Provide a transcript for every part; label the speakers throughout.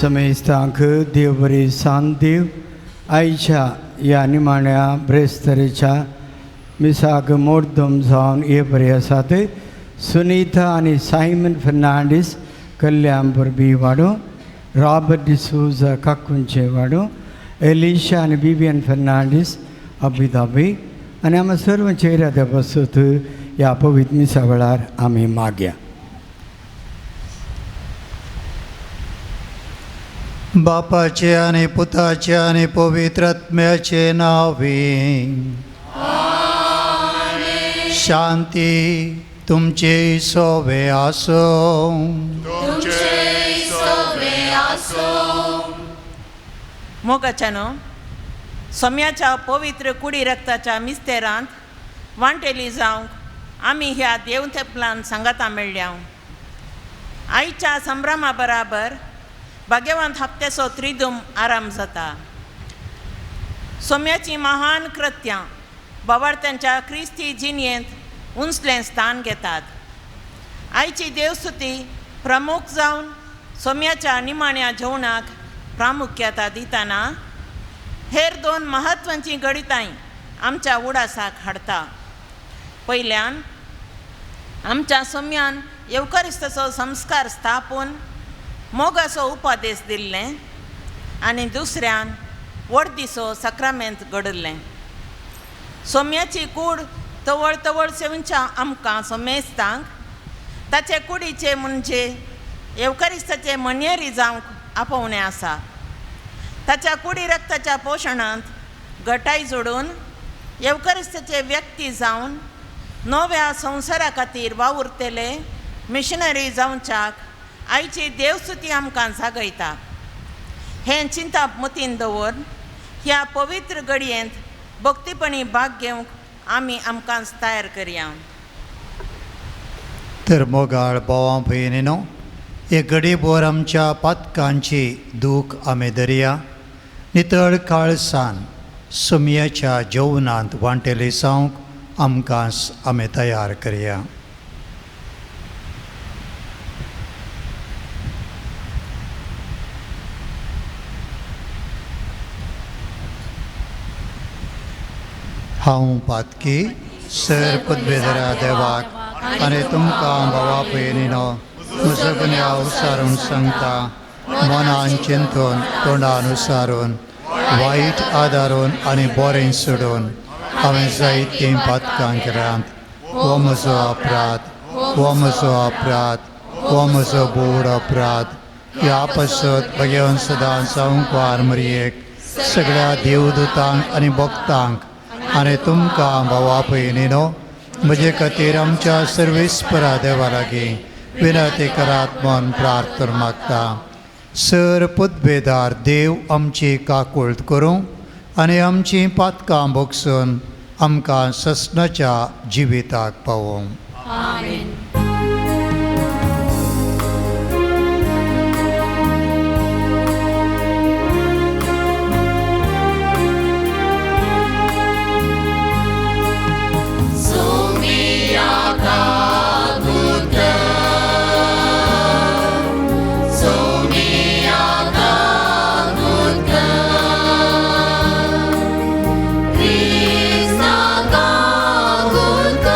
Speaker 1: समेस्तांक देव बरी सांत दिव. आयच्या ह्या निमाण्या ब्रेस्तरेच्या मिसाक मोर्दम जावन हे बरे आसात सुनीता आनी सायमन फर्नांडीस कल्याण परबी वाडो, रॉबर्ट डिसूजा काकुंचे वाडो, एलिशा आनी बिबियन फर्नांडीस अबुधाबी आनी आमी सर्व चेहऱ्या त्या बसत ह्या पवित्र मिसा वेळार आमी मागया.
Speaker 2: बापाचे आनी पुताचे आनी पवित्र आत्म्याचे नांवे. शांती तुमचे सोवे आसूं.
Speaker 3: मोगाच्यानो, सोम्याच्या पवित्र कुडी रक्ताच्या मिस्तेरांत वांटेली जावंक आमी ह्या देवतेपलान सांगाता मेळ्ळ्या. आयच्या संभ्रमा बराबर भाग्यवंत हप्त्याचो त्रिदूम आराम जाता. सोम्याची महान कृत्यां बावडत्यांच्या क्रिस्ती जिणेंत उंचलें स्थान घेतात. आयची देवस्तुती प्रमुख जावन सोम्याच्या निमाण्या जेवणाक प्रामुख्यता दितना हेर दोन म्हत्वाचीं घडितांय आमच्या उडासाक हाडटा. पयल्यान आमच्या सोम्यान येवकारिस्ताचो संस्कार स्थापून मोगाचो उपदेश दिल्लें आनी दुसऱ्यान वडदिसो सक्रामेंत घडल्लें. सोम्याची कूड तवळ तवळ सेवच्या आमकां सोमेस्तांक ताचे कुडीचे म्हणजे येवकारिस्ताचे मन्यरी जावंक आपोवणें आसा. ताच्या कुडी रक्ताच्या पोशणांत गटाय जोडून येवकारिस्ताचे व्यक्ती जावन नव्या संवसारा खातीर वावुरतले मिशनरी जावच्याक आयची देवस्तुती आमकां जागयता. हें चिंताप मतीन दवरून ह्या पवित्र घडयेंत भक्तीपणी भाग घेवंक आमी आमकां तयार करया.
Speaker 2: तर मोगाळ भावां भयणीनो, एक घडीभर आमच्या पातकांची दूख आमी दरया. नितळ काळसान सोमयाच्या जेवणांत वांटेली जावंक आमकां आमी तयार करया. हांव पातकी सर पदवेधरा देवाक आनी तुमकां भावा भयणीनो म्हजो गुन्यांव सारून सांगता, मनान चिंतून तोंडान उसारून वायट आदारून आनी बरें सोडून हांवें जायतीं पातकां केल्यांत. हो म्हजो अपराध, हो म्हजो अपराध, हो म्हजो बोड अपराध. ह्या पासत भगवान सदां जावंक वार मरयेक सगळ्या देवदूतांक आनी भक्तांक आनी तुमकां भावा भयणीनो म्हजे खातीर आमच्या सर्वेस्परा देवा लागीं विनंती करात म्हूण प्रार्थना मागता. सर पदवेदार देव आमची काकुळट करूं आनी आमचीं पातकां भोगसून आमकां ससनाच्या जिविताक पावोवं.
Speaker 4: Krishna Gaguta.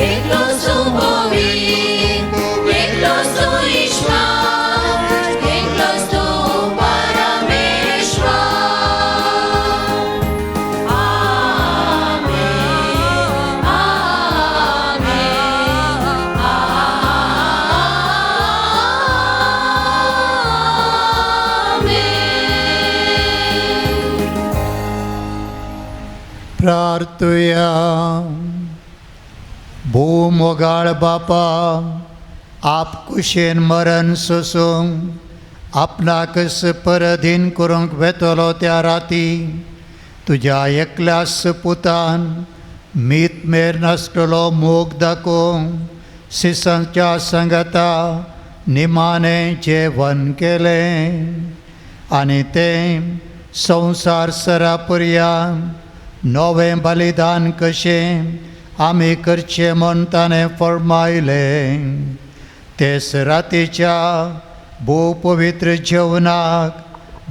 Speaker 4: एकलोच तूं पवित्र, एकलोच तूं ईश्वर, एकलोच तूं परमेश्वर. आमेन, आमेन, आमेन.
Speaker 2: प्रार्थुया. भोव मोगाळ बापा, आपकुशेन मरण सोसूंक आपणाकच परधीन करूंक वेतलो त्या राती तुज्या एकल्याच पुतान मीत मेर नासतलो मोग दाखोवंक सिसांच्या सांगाता निमाणें जेवण केलें आनी तें संवसार सरापर्यांत नवें बलिदान कशें आमी करचें म्हूण ताणें फर्मायलें. तेच रातीच्या भोव पवित्र जेवणाक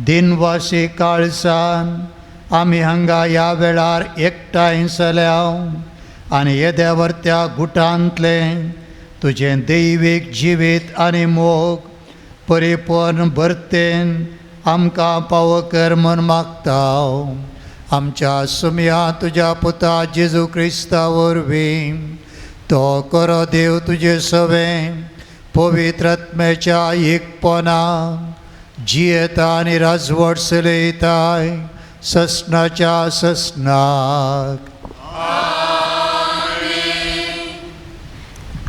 Speaker 2: दिनवासी काळसान आमी हांगा ह्या वेळार एकठांय जाल्या आनी येद्या वर्त्या गुटांतलें तुजें दैवीक जिवीत आनी मोग परिपूर्ण भरतेन आमकां पावो कर म्हूण मागता, आमच्या सुमया तुज्या पुता जेजू क्रिस्ता वरवीं. तो करो देव तुजे सवें पवित्र आत्म्याच्या एकपणा जियेता आनी राजवट चलयताय ससनाच्या ससनाक.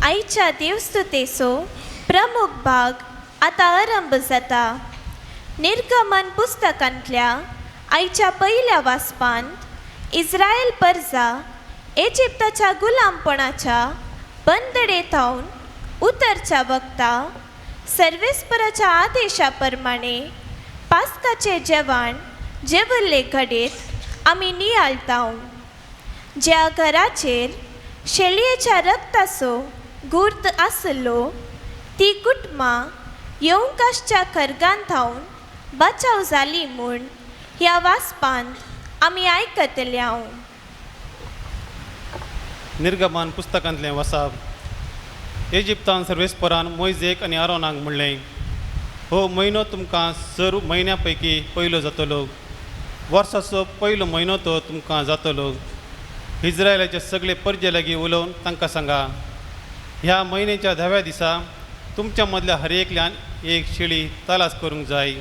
Speaker 5: आयच्या देवस्तुतेचो प्रमुख भाग आतां आरंभ जाता. निर्गमन पुस्तकांतल्या आयच्या पयल्या वाचपांत इस्रायल परजा इजिप्ताच्या गुलामपणाच्या बंदडे थावन उतरच्या वक्ता सर्वेस्पराच्या आदेशा प्रमाणे पास्काचें जेवण जेवल्ले घडयेत आमी नियाळटाव. ज्या घराचेर शेळयेच्या रक्ताचो गुर्द आसलो ती कुटुंबां येवंक आसच्या खर्गान थावन बचाव जाली म्हूण ह्या वाचपांत आमी आयकतले हांव.
Speaker 6: निर्गमन पुस्तकांतलें वसाप. इजिप्तान सर्वेस्परान मोयजेक आनी आरोनाक म्हणलें, हो म्हयनो तुमकां सर्व म्हयन्या पैकी पयलो जातलो, वर्साचो पयलो म्हयनो तो तुमकां जातलो. इस्रायलाचे सगळे परजे लागीं उलोवन तांकां सांगा, ह्या म्हयन्याच्या धाव्या दिसा तुमच्या मदल्या हर एकल्यान एक शेळी तलास करूंक जाय,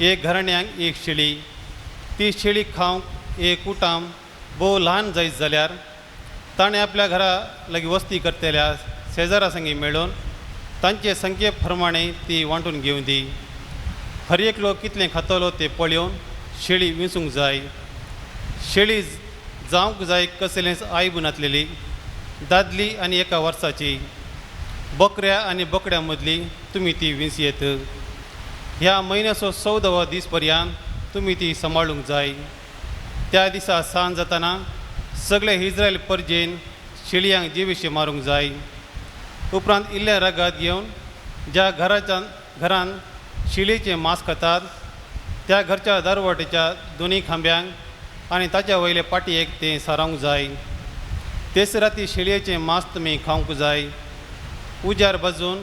Speaker 6: एक घराण्यांक एक शेळी. ती शेळी खावंक एक कुटाम भोव ल्हान जायत जाल्यार ताणें आपल्या घरा लागीं वस्ती करतल्या शेजारा संगी मेळून तांचे संख्ये प्रमाणे ती वांटून घेवं दी. हर एकलो कितलें खातलो तें पळोवन शेळी विंचूंक जाय. शेळी जावंक जाय कसलेंच आयब नासलेली, दादली आनी एका वर्साची. बकऱ्या आनी बोकड्या मदली तुमी ती विंचयेत. ह्या म्हयन्याचो 14वो दीस पर्यंत तुमी ती सांबाळूंक जाय. त्या दिसा सांज जातना सगळे इस्रायल परजेन शेळयांक जिविशे मारूंक जाय. उपरांत इल्लें रगत घेवन ज्या घराच्या घरान शेळयेचें मांस खातात त्या घरच्या दरवटेच्या दोनूय खांब्यांक आनी ताच्या वयले पाटयेक तें सारोवंक जाय. तेच राती शेळयेचें मांस तुमी खावंक जाय. उज्यार भाजून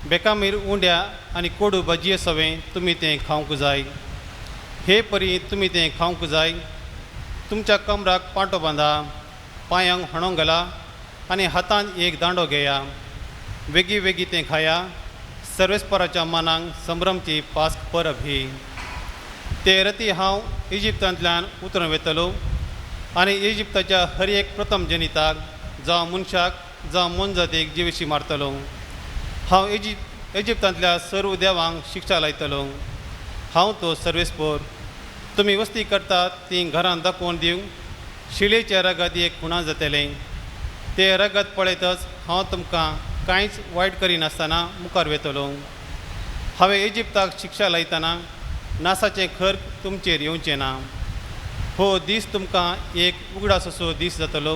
Speaker 6: बेकामीर उंड्या आनी कोडू भाजये सवें तुमी तें खावंक जाय. हे परी तुमी तें खावंक जाय. तुमच्या कमराक पांटो बांदा, पांयांक हणो घाला आनी हातान एक दांडो घेया. वेगीं वेगीं तें खाया. सर्वेस्पराच्या मनाक संभ्रमची पास्क परब ही. ते रती हांव इजिप्तांतल्यान उतरून वेतलो आनी इजिप्ताच्या हर एक प्रथम जनिताक जावं मनशाक जावं मोनजातीक जिविशी मारतलो. हांव इजिप्तांतल्या सर्व देवांक शिक्षा लायतलो. हांव तो सर्वेस्पोर. तुमी वस्ती करतात ती घरान दाखोवन दिवंक शिळेच्या रगत एक खुणा जातलें. तें रगत पळयतच हांव तुमकां कांयच वायट करिनासतना मुखार वेतलो. हांवें इजिप्ताक शिक्षा लायतना नासाचें खर तुमचेर येवचें ना. हो दीस तुमकां एक उगडास असो दीस जातलो.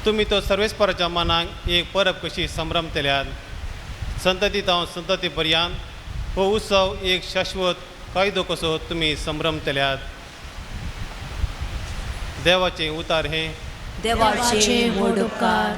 Speaker 6: तुमी तो सर्वेस्पराच्या मनाक एक परब कशी संभ्रमतल्यात. संतती तावन संतती पर्यंत हो उत्सव एक शाश्वत कायदो कसो तुमी संभ्रमतल्यात. देवाचें उतार हें.
Speaker 4: देवाचे व्हड उपकार.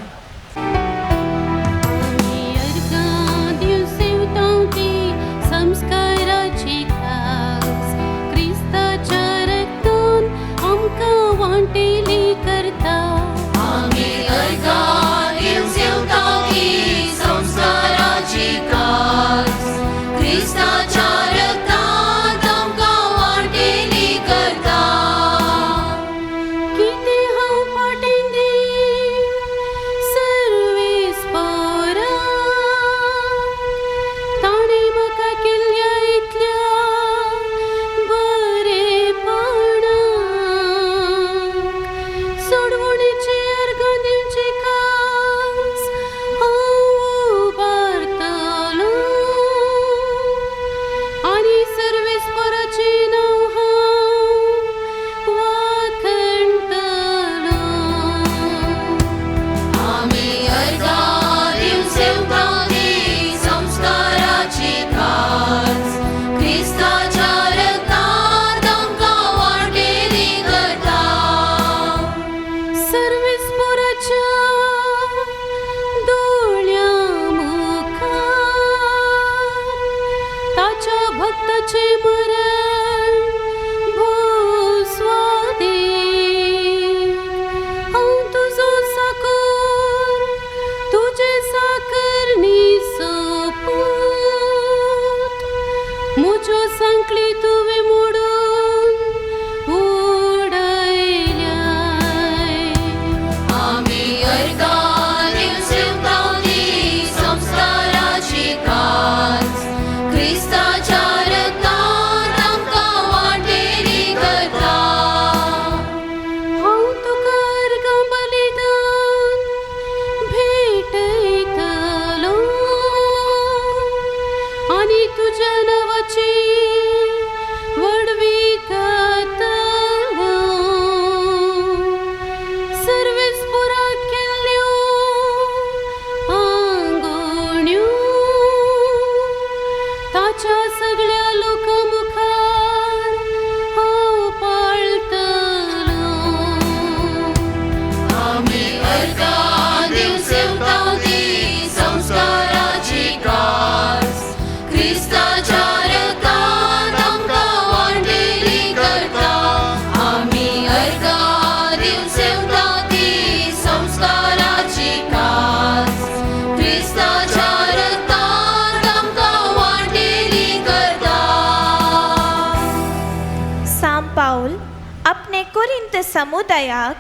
Speaker 5: समुदायाक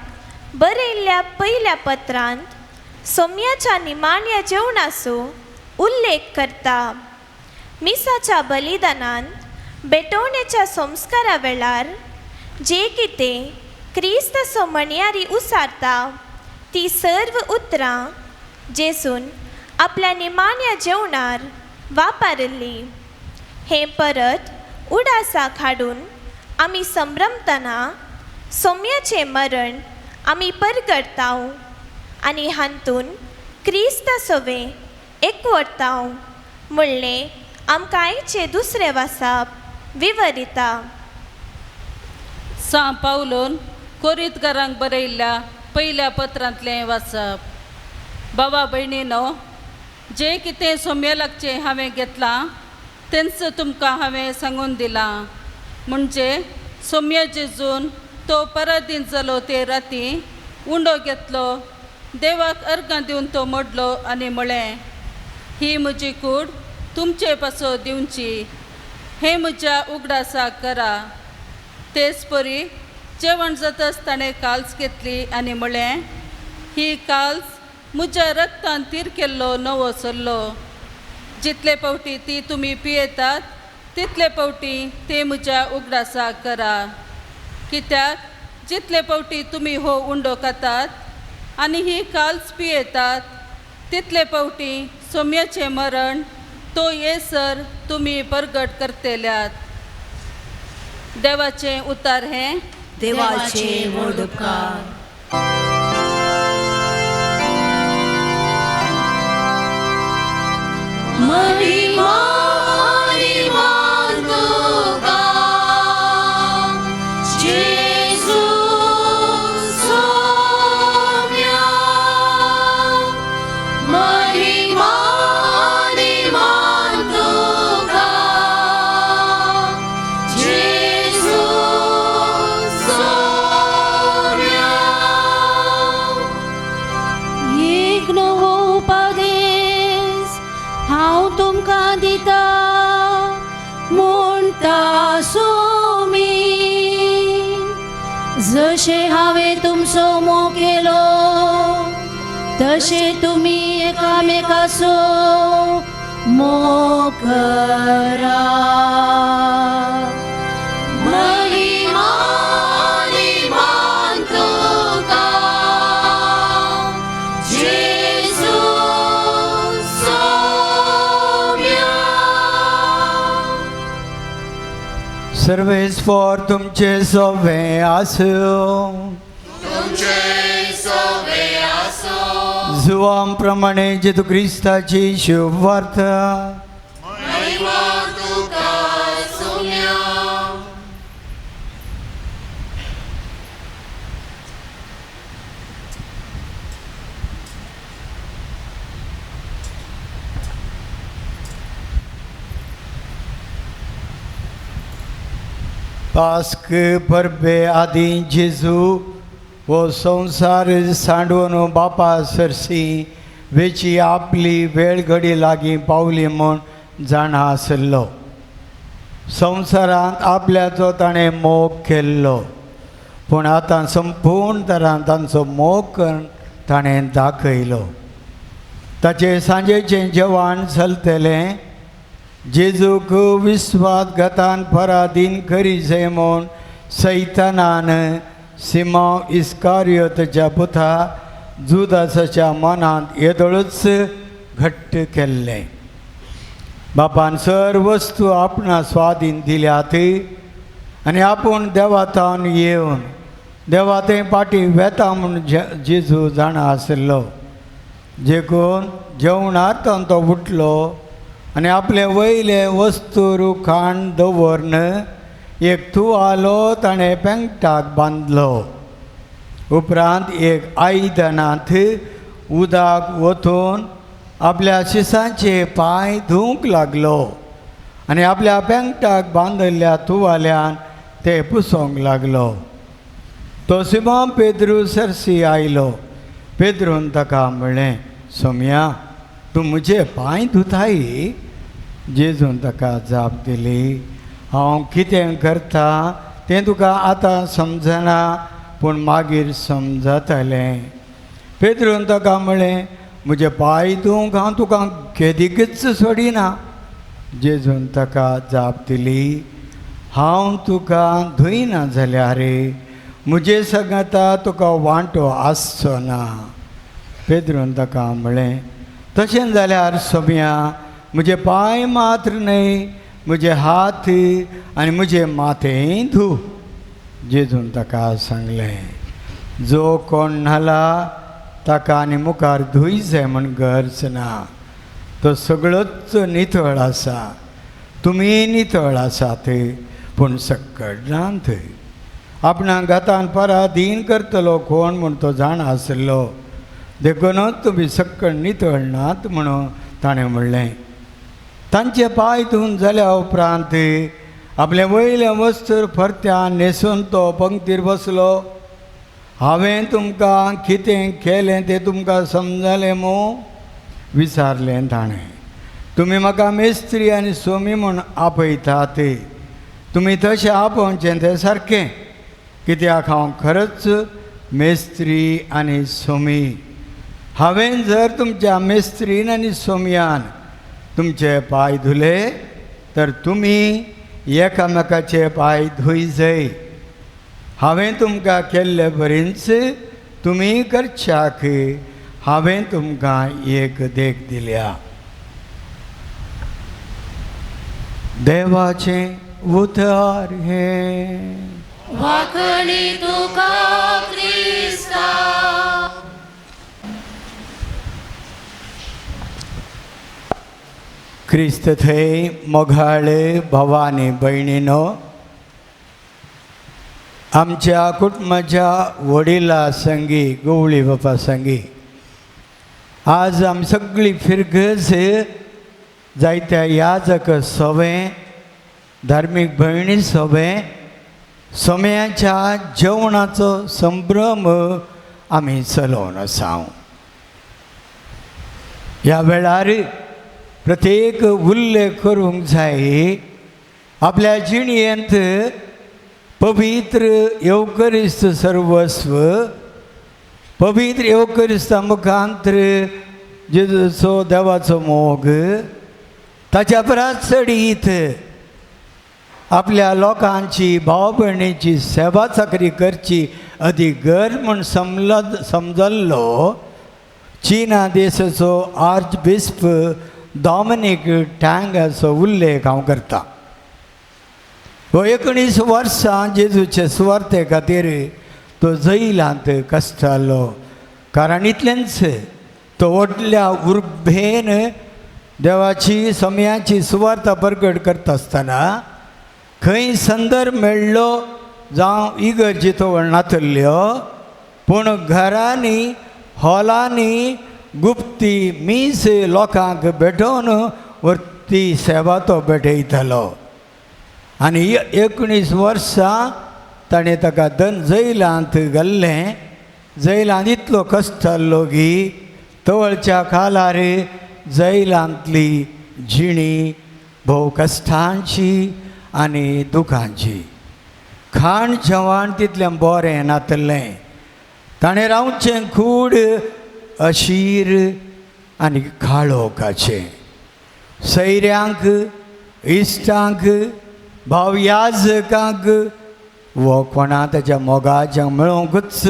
Speaker 5: बरयल्ल्या पयल्या पत्रांत सोम्याच्या निमाण्या जेवणाचो उल्लेख करता. मिसाच्या बलिदानांत भेटवणेच्या संस्कारा वेळार जे कितें क्रिस्ताचो म्हणयारी उसारता ती सर्व उतरां जेसून आपल्या निमाण्या जेवणार वापरिल्ली. हें परत उडासाक हाडून आमी संभ्रमतना सोम्याचें मरण आमी परगटताव आनी हातून क्रिस्ता सवें एकवटताव म्हणलें आमकां आयचें दुसरें वासाप विवरिता.
Speaker 7: सां पावलोन कोरीतकारांक बरयल्ल्या पयल्या पत्रांतलें वाचप. बाबा भयणीनो, जें कितें सोम्या लागचें हांवें घेतलां तेंच तुमकां हांवें सांगून दिलां. म्हणजे सोम्या जेजून तो परादीन जालो ते राती उंडो घेतलो, देवाक अर्गां दिवन तो मोडलो आनी म्हळें, ही म्हजी कूड तुमचे पासो दिवची, हें म्हज्या उगडासाक करा. तेच परी जेवण जातच ताणें काल्स घेतली आनी म्हळें, ही काल्स म्हज्या रक्तान तीर केल्लो नवो सल्लो, जितले पावटी ती तुमी पियेतात तितले पावटी ते म्हज्या उगडासाक करा. कित्याक जितले पावटी तुमी हो उंडो खातात आनी ही काल्स पियेतात तितले पावटी सोम्याचें मरण तो येसर तुमी परगट करतल्यात. देवाचें उतार हें
Speaker 4: देवाचे व्हड उपकार. महिमा मान तुका जेजू सोम्या, महिमा मान तुका जेजू सोम्या.
Speaker 8: एक नवो उपदेश हांव तुमकां दिता म्हणटा सोमी, जशें हांवें तुमचो मोग केलो तशें तुमी एकामेकाचो मोग करा.
Speaker 4: महिमा मान तुका जेजू सोम्या.
Speaker 1: सर्वेस्पर तुमचे सवे आसूं. जुवां प्रमाणे जेजू क्रिस्ताची शुभवार्ता. पास्क परबे आदीं जेजू हो संवसार सांडून बापा सरशी वेची आपली वेळ घडी लागीं पावली म्हूण जाणा आसलो. संवसारांत आपल्याचो ताणें मोग केल्लो, पूण आतां संपूर्ण तरान तांचो मोग करून ताणें दाखयलो. ताचें सांजेचें जेवण चलतलें. जेजूक विस्वासघातान पराधीन करी जाय म्हूण सैतानान सिमांव इस्कारियोतच्या पुता जुदासाच्या मनांत येदोळूच घट्ट केल्लें. बापान सर वस्तू आपणा स्वाधीन दिल्यात आनी आपूण देवातावन येवन देवा थंय फाटीं वेता म्हूण जेजू जाणा आशिल्लो. जेकून जेवणांत तो उठलो आनी आपले वयले वस्तू खाण दवरून एक तुवालो ताणें पेंगटाक बांदलो. उपरांत एक आयदनांत उदक वतून आपल्या शिसांचे पांय धुवंक लागलो आनी आपल्या पेंगटाक बांदिल्ल्या तुवाल्यान ते पुसोंक लागलो. तो सिमोन पेद्रू सरशी आयलो. पेद्रून ताका म्हणलें, सोम्या तूं म्हजे पांय धुताय? जेजून ताका जाप दिली, हांव कितें करता तें तुका आतां समजना, पूण मागीर समजतलें. पेद्रून ताका म्हळें, म्हजे पांय धुवंक हांव तुका केदीकच सोडिना. जेजून ताका जाप दिली, हांव तुका धुयना जाल्यार म्हजे सांगाता तुका वांटो आसचो ना. पेद्रून ताका म्हळें, तशें जाल्यार सोम्या म्हजे पांय मात्र न्हय, म्हजे हात आनी म्हजें माथेंय धू. जेजून ताका सांगलें, जो कोण न्हाला ताका आनी मुखार धुय जाय म्हण गरज ना, तो सगळोच नितळ आसा. तुमी नितळ आसात पूण सक्कड नात. आपणा घातान पराधीन करतलो कोण म्हूण तो जाणा आसलो, देखूनच तुमी सक्कड नितळ नात म्हणून ताणें म्हणलें. तांचे पांय धुवन जाल्या उपरांत आपले वयलें वस्त्र परत्यान न्हेसून तो पंक्तीर बसलो. हांवें तुमकां कितें केलें तें तुमकां समजलें मू? विचारलें ताणें. तुमी म्हाका मेस्त्री आनी सोमी म्हूण आपयतात, तुमी तशें आपोवचें तें सारकें, कित्याक हांव खरोच मेस्त्री आनी सोमी. हांवें जर तुमच्या मेस्त्रीन आनी सोमयान तुमचे पांय धुले तर तुमी एकामेकाचे पांय धुय जाय. हांवें तुमकां केल्ले बरींच तुमी करच्याक हांवें तुमकां एक देख दिल्या. देवाचें उतर हें.
Speaker 4: वाखणी तुका क्रिस्ता.
Speaker 1: क्रिस्त थंय मोगाळे भवानी भयणीनो, आमच्या कुटुंबाच्या वडिला संगी गवळी बापा संगी आज आमी सगळी फिरगज जायत्या याजक सवे धार्मीक भयणी सवे सोम्याच्या जेवणाचो संभ्रम आमी चलोवन आसा. ह्या वेळार प्रत्येक उल्लेख करूंक जाय आपल्या जिणेंत पवित्र येवकरिस्त सर्वस्व पवित्र येवकरिस्ता मुखांतर जेजूचो देवाचो मोग ताच्या परस चडीत आपल्या लोकांची भाव भयणीची सेवा चाकरी करची अदीक गरज म्हूण समजल्लो चीना देशाचो आर्च बिस्प डॉमिनीक टँगाचो उल्लेख हांव करता. हो 19 वर्सां जेजूचे सुवार्ते खातीर तो जैलांत कश्टालो, कारण इतलेंच तो व्हडल्या उर्बेन देवाची समयाची सुवार्ता परगट करता आसतना खंय संदर्भ मेळ्ळो जावं इगर्जी तो नातल्ल्यो, पूण घरांनी हॉलांनी गुप्ती मीस लोकांक भेटोवन व्हरती सेवा तो भेटयतालो. आनी 19 वर्सां ताणें ताका दन जैलांत घाल्लें. जैलांत इतलो कश्ट जाल्लो की तवळच्या काळार जैलांतली जिणी भोव कश्टांची आनी दुखांची. खाण जेवण तितलें बरें नातलें, ताणें रावचें कूड अशीर आनी काळोखाचें. सैऱ्यांक इश्टांक भाव याजकांक वो कोणा ताच्या मोगाच्या मेळोवंकूच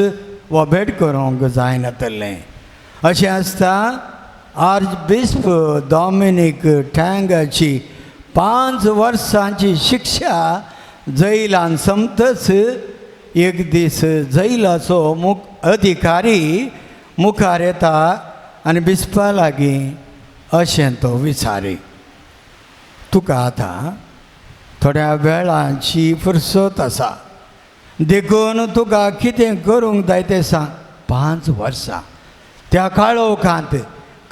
Speaker 1: वो भेट करूंक जायनातलें. अशें आसता आर्च बिस्प डॉमिनीक टँगाची 5 वर्सांची शिक्षा जैलान सोंपतच एक दीस जैलाचो अधिकारी मुखार येता आनी बिस्पा लागीं अशें तो विचारी, तुका आतां थोड्या वेळाची फुरसत आसा, देखून तुका कितें करूंक जाय तें सांग. 5 वर्सां त्या काळोखांत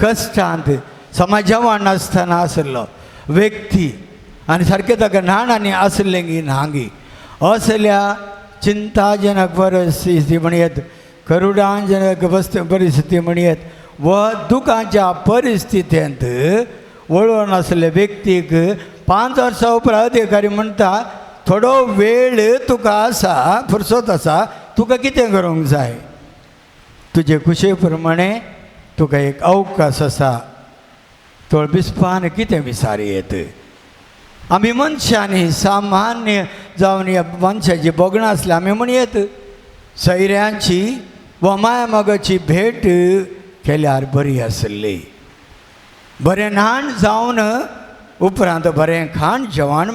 Speaker 1: कश्टांत समाजवान नासतना आसलो व्यक्ती आनी सारकें ताका न्हाण आनी आसलें की न्हांगी असल्या चिंताजनक परिस्थिती म्हणयत, करुणाजनक परिस्थिती म्हणयत व दुखाच्या परिस्थितींत वळून आसले व्यक्तीक 5 वर्सां उपरांत अधिकारी म्हणटा थोडो वेळ तुका आसा, फुरसत आसा, तुका कितें करूंक जाय, तुजे खुशे प्रमाणे तुका एक अवकाश आसा. तो बिस्पान कितें विसारी येत. आमी मनशांनी सामान्य जावन ह्या मनशाची भोगणां आसल्या आमी म्हणयेत सैऱ्यांची वा माया मोगाची भेट केल्यार बरी आसली. बरें न्हाण जावन उपरांत बरें खाण जेवण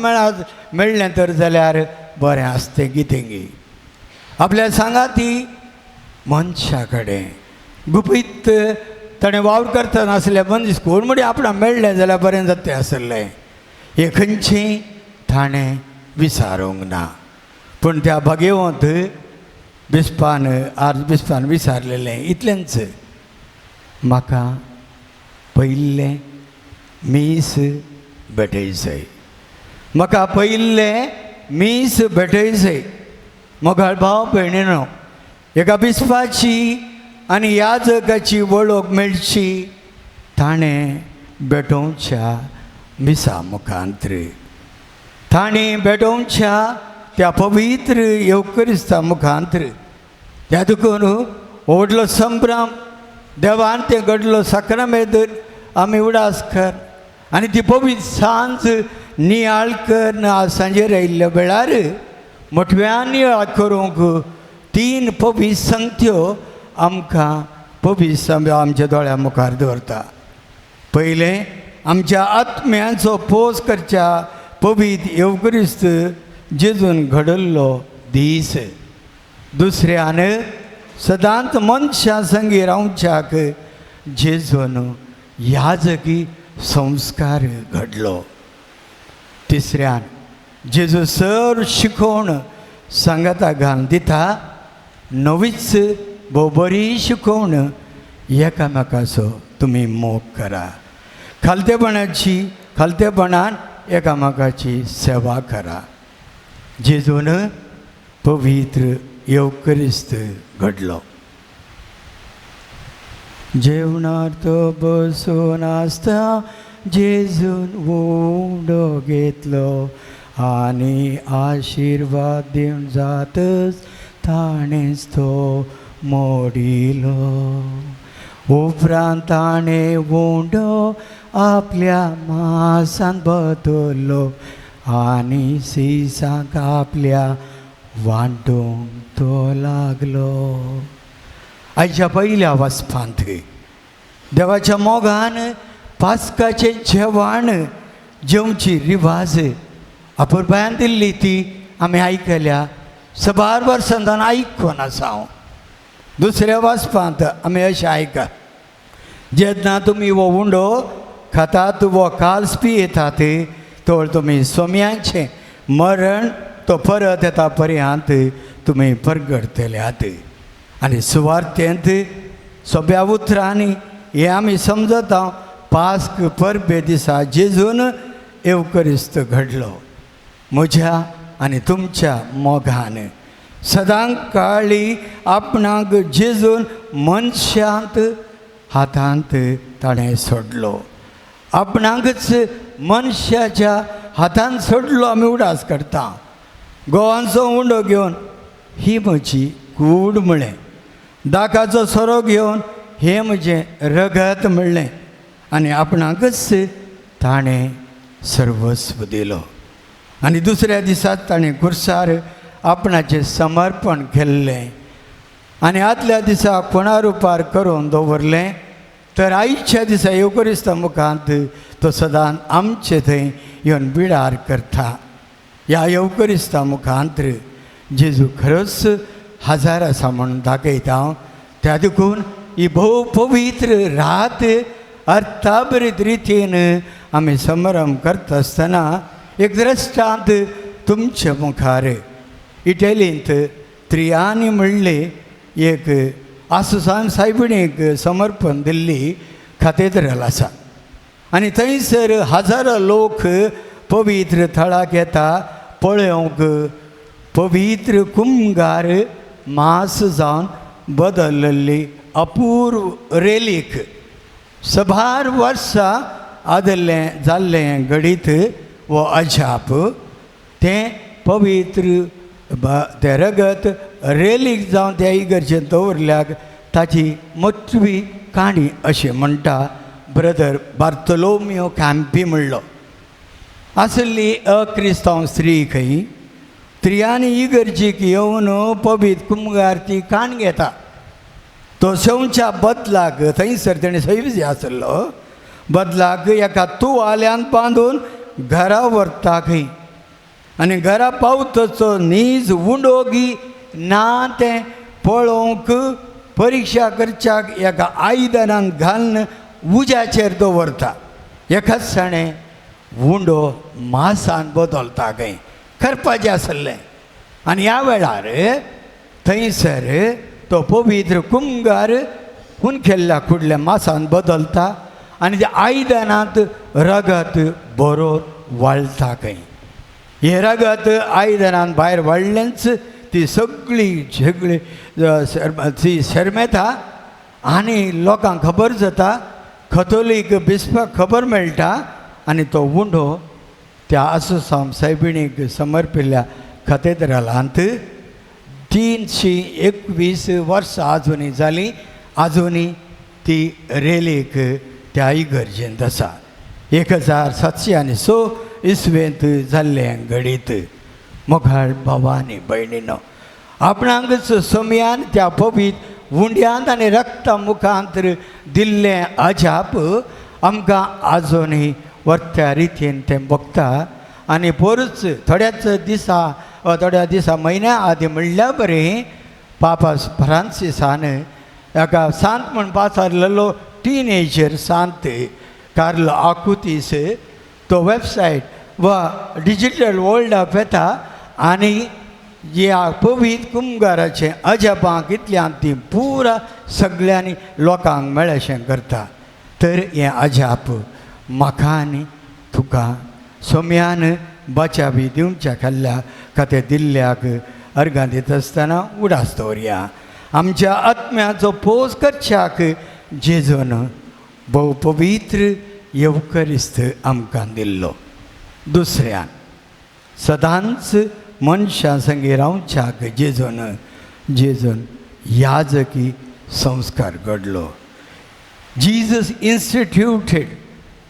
Speaker 1: मेळ्ळें तर जाल्यार बरें आसतें कितें गी. आपल्या सांगाती मनशा कडेन गुपीत ताणें वावर करता नासलें मनीस कोण म्हणजे आपणाक मेळ्ळें जाल्यार बरें जाता आसलें. हें खंयचें ताणें विसारूंक ना. पूण त्या भागेवंत बिस्पान आर्ज बिस्पान विसारलेलें इतलेंच, म्हाका पयलें मीस भेटयचें, म्हाका पयलें मीस भेटयचें. मोगाळ भाव भयणीनो, एका बिस्पाची आनी ह्या जगाची वळख मेळची ताणें भेटोवच्या मिसा मुखांत, ताणें भेटोवच्या त्या पवित्र येवक्रिस्ता मुखांत. त्या देखून व्हडलो संभ्रम देवान तें घडलो साक्रामेंत आमी उडास कर आनी ती पवित्र सांज नियाळ कर. आज सांजेर आयिल्ल्या वेळार मोठव्यान नियाळ करूंक तीन पवित्र संगत्यो आमकां पवित्र आमच्या दोळ्या मुखार दवरता. पयलें आमच्या आत्म्यांचो पोस करच्या पवित्र येवक्रिस्त जेजून घडल्लो दीस. दुसऱ्यान सदांच मनशां संगी रावच्याक जेजून याजकी संस्कार घडलो. तिसऱ्यान जेजू सर शिकोवण सांगाता घालून दिता नवीच भोव बरी शिकोवण एकामेकाचो तुमी मोग करा, खालतेपणाची खालतेपणान एकामेकाची सेवा करा. जेजून पवित्र येवक्रिस्त घडलो. जेवणार तो बसून आसता जेजून उंडो घेतलो आनी आशिर्वाद दिवन जातच ताणेंच तो मोडिलो. उपरांत ताणें उंडो आपल्या मासान बदल्लो आनी सिसाक आपल्या वांटूंक तो लागलो. आयच्या पयल्या वचपांत देवाच्या मोगान पास्काचें जेवण जेवची रिवाज अपुरबायान दिल्ली ती आमी आयकल्या, सबार वर्सां जावन आयकून आसा हांव. दुसऱ्या वाचपांत आमी अशें आयका, जेन्ना तुमी हो उंडो खातात वो काल्स पियेतात तर तुमी सोम्यांचें मरण तो परत येता पर्यंत तुमी परगडतल्यात. आनी सुवार्थेंत सोंप्या उतरांनी हें आमी समजता पास्क परबे दिसा जेजून येवक्रिस्त घडलो म्हज्या आनी तुमच्या मोगान. सदां काळी आपणाक जेजून मनशांत हातांत ताणें सोडलो, आपणाकच मनशाच्या हातान सोडलो. आमी उडास करता गोवांचो उंडो घेवन ही म्हजी कूड म्हळें, दाकाचो सोरो घेवन हें म्हजें रगत म्हणलें आनी आपणाकच ताणें सर्वस्व दिलो. आनी दुसऱ्या दिसा ताणें खुर्सार आपणाचें समर्पण केल्लें आनी आदल्या दिसा कोणा रुपार करून दवरलें. तर आयच्या दिसा येवक्रिस्ता मुखांत तो सदांच आमचे थंय येवन बिडार करता. ह्या येवक्रिस्ता मुखांत जेजू खरोच हजार आसा म्हूण दाखयता हांव. त्या देखून ही भोव पवित्र रात अर्थाभरीत रितीन आमी समारंभ करता आसतना एक दृश्टांत तुमचे मुखार. इटलींत त्रियानी म्हणले एक आसुसान सायबिणीक समर्पण दिल्ली खातेद्रल आसा आनी थंयसर हजारो लोक पवित्र थळाक येता पळोवंक. पवित्र कुमगार मास जावन बदलली अपूर्व रेलीक सभार वर्सां आदलें जाल्लें घडीत वो अजाप तें पवित्र तें रगत रेलीक जावन त्या इगर्जेन दवरल्याक ताची मोटवी काणी अशें म्हणटा ब्रदर बार्तोलोमियो कॅम्पी म्हणलो. आसली अक्रिस्तांव स्त्री खंय त्रियांनी इगर्जीक येवन पवीत कुमगार ती काण घेता. तो शेवच्या बदलाक थंयसर तेणें सैविज आसलो बदलाक एका तुवाल्यान बांदून घरा व्हरता खंय आनी घरा पावतचो नीज उंडोगी ना तें पळोवंक परिक्षा करच्याक एका आयदनान घालून उज्याचेर दवरता. एकाच साणें उंडो मासान बदलता खंय करपाचें आसलें. आनी ह्या वेळार थंयसर तो पवित्र कुमगार हुनखेल्ल्या कुडल्या मासान बदलता आनी त्या आयदनांत रगत बरोवन वाळटा खंय. हें रगत आयदनान भायर वाडलेंच ती सगळी सगळी ती शर्मेता आनी लोकांक खबर जाता, कथोलीक बिस्पाक खबर मेळटा आनी तो उंडो त्या आसोसांव सायबिणीक समर्पिल्ल्या कथेद्रालांत 321 वर्सां आजुनी जालीं, आजुनी ती रेलीक त्या इगर्जेंत आसा. 1706 इसवेंत जाल्लें घडीत. मोगाळ भावानी भयणीनो, आपणाकच सोमयान त्या पवीत उंड्यांत आनी रक्ता मुखांत दिल्लें अजाप आमकां आजुनूय वर्त्या रितीन तें भोगता. आनी पोरूच थोड्याच दिसा वा थोड्या दिसा म्हयन्या आदीं म्हणल्या बरें पापा फ्रांसिसान एका सांत म्हण पासारलेलो टिनेजर सांत कार्ल आकुतीस तो वेबसायट वा डिजिटल वर्ल्डाक येता आनी ह्या पवीत कुमगाराचें अजापां कितल्यान ती पुरा सगळ्यांनी लोकांक मेळशें करता. तर हें अजाप म्हाका आनी तुका सोम्यान बचावी दिवच्या खाल्ल्या खातीर दिल्ल्याक अर्गां दिता आसतना उडास दवरया. आमच्या आत्म्याचो पोस करच्याक जेजून भोव पवित्र येवकरिस्त आमकां दिल्लो. दुसऱ्यान सदांच मनशां संगी रावच्याक जेजून जेजून याजकी संस्कार घडलो. Jesus instituted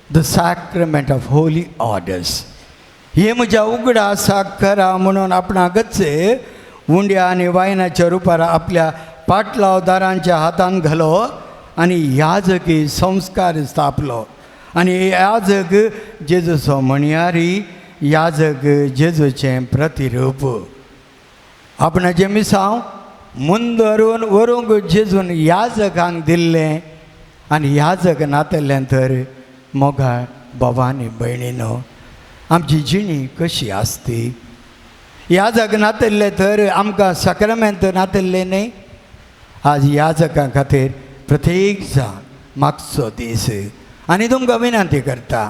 Speaker 1: the sacrament of holy orders. हे म्हज्या उगडासाक करा म्हणून आपणाकच उंड्या आनी वायनाच्या रुपार आपल्या पाटलावदारांच्या हातान घालो आनी याजकी संस्कार स्थापलो. आनी याजक जेजूचो म्हणयारी, याजक जेजूचें प्रतिरूप. आपणाचें मिसांव मुंदरून व्हरूंक जेजून याजकांक दिल्लें आनी याजक नातल्ल्यान तर मोगाळ बाबांनी भयणीनो आमची जिणी कशी आसती. याजक नातल्ले तर आमकां साक्रामेंत नातल्लें न्हय. आज याजकां खातीर प्रत्येक जाण मागचो दीस आनी तुमकां विनंती करता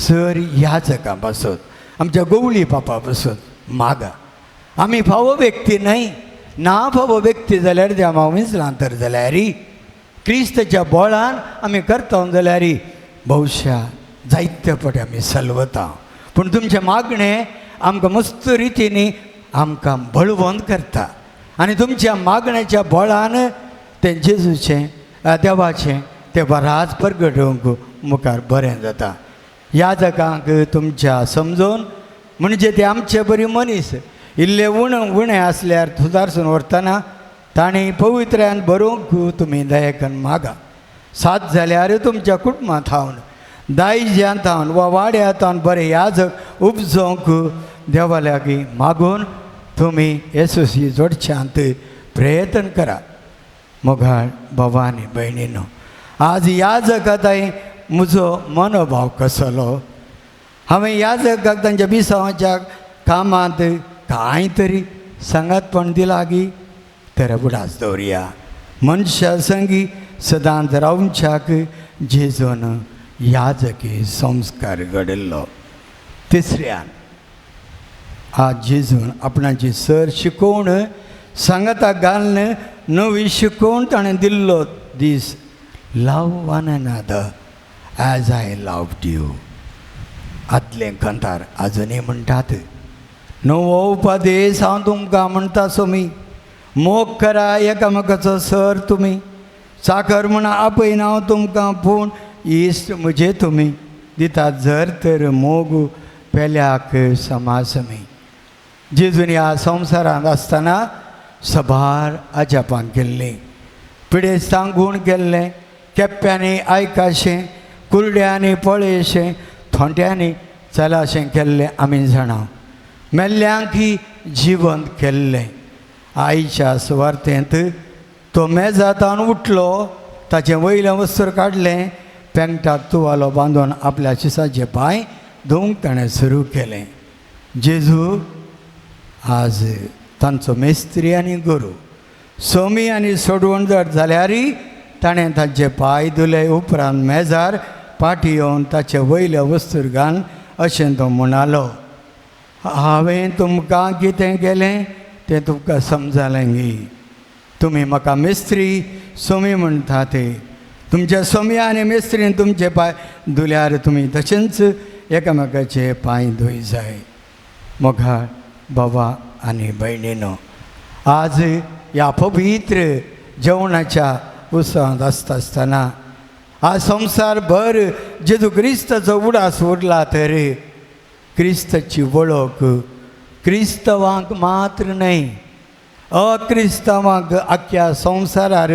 Speaker 1: सर याजकां पासत आमच्या गवळी पापा पासत मागा. आमी फावो व्यक्ती न्हय, ना फावो व्यक्ती जाल्यार त्या हांव विंचलां तर जाल्यार क्रिस्ताच्या बोळान आमी करता जाल्यार बहुशा जायते फावटी आमी सलवता. पूण तुमचें मागणें आमकां मस्त रितीनी आमकां बळवंत करता आनी तुमच्या मागण्याच्या बोळान तें जेजूचें देवाचें तें बराच परगटोवंक मुखार बरें जाता. याजकांक तुमच्या समजून म्हणजे ते आमचे बरी मनीस इल्ले उण उणें आसल्यार सुदारसून व्हरतना तांणी पवित्र्यान बरोवंक तुमी दयेकन मागा. सात जाल्यार तुमच्या कुटुंबांत थावन दायज्यांत थावन वा वाड्या थावन बरें याजक उपजोवंक देवा लागीं मागून तुमी येसस्वी जोडच्यांत प्रयत्न करा. मोगाळ भावानी भयणीनो, आज याजकाताय म्हजो मनोभाव कसलो. हांवें याजकाक तांच्या मिसांवाच्या कामांत कांय तरी सांगातपण दिलां गी तर उडास दवरया. मनशा संगी सदांच रावच्याक जेजून याजकी संस्कार घडयल्लो. तिसऱ्यान आज जेजून आपणाची सर शिकोवण सांगाता घालून नवी शिकोवण ताणें दिल्लो दीस love one another as I loved you. आदलें कांतार आजुनूय म्हणटात. नवो उपदेश हांव तुमकां म्हणटा सोमी, मोग करा एकामेकाचो सर तुमी, चाकर म्हूण आपयना हांव तुमकां, पूण इश्ट म्हजे तुमी दितात जर तर मोग पेल्याक समासमी. जेजून ह्या संवसारांत आसतना सभार अजापां केल्लीं, पिडेस्तांक गूण केल्लें, केप्प्यांनी आयकाशें, कुरड्यांनी पळयशें, थोंट्यांनी चलाशें केल्लें आमी जाणा, मेल्ल्यांकी जिवंत केल्लें. आईच्या सुवार्थेंत तो मेजातान उठलो, ताचें वयलें वस्त्र काडलें, पेंगटाक तुवालो बांदून आपल्या शिसाचे पांय धुवंक ताणें सुरू केलें. जेजू आज तांचो मेस्त्री आनी गुरू, सोमी आनी सोडवणदार जाल्यारय ताणें तांचे पांय धुले उपरांत मेजार पाटी येवन ताचे वयले वस्त्र घालून अशें तो म्हणालो, हांवें तुमकां कितें केलें तें तुमकां समजालें गी? तुमी म्हाका मिस्त्री सोमी म्हणटा ते, तुमच्या सोमया आनी मिस्त्रीन तुमचे पांय धुल्यार तुमी तशेंच एकामेकाचे पांय धुय जाय. मोगाळ बाबा आनी भयणीनो, आज ह्या पवित्र जेवणाच्या उत्सवांत आसता आसतना आज संवसार भर जेजू क्रिस्ताचो उडास उरला तर क्रिस्ताची वळख क्रिस्तवांक मात्र न्हय, अक्रिस्तांवांक आख्ख्या संवसारार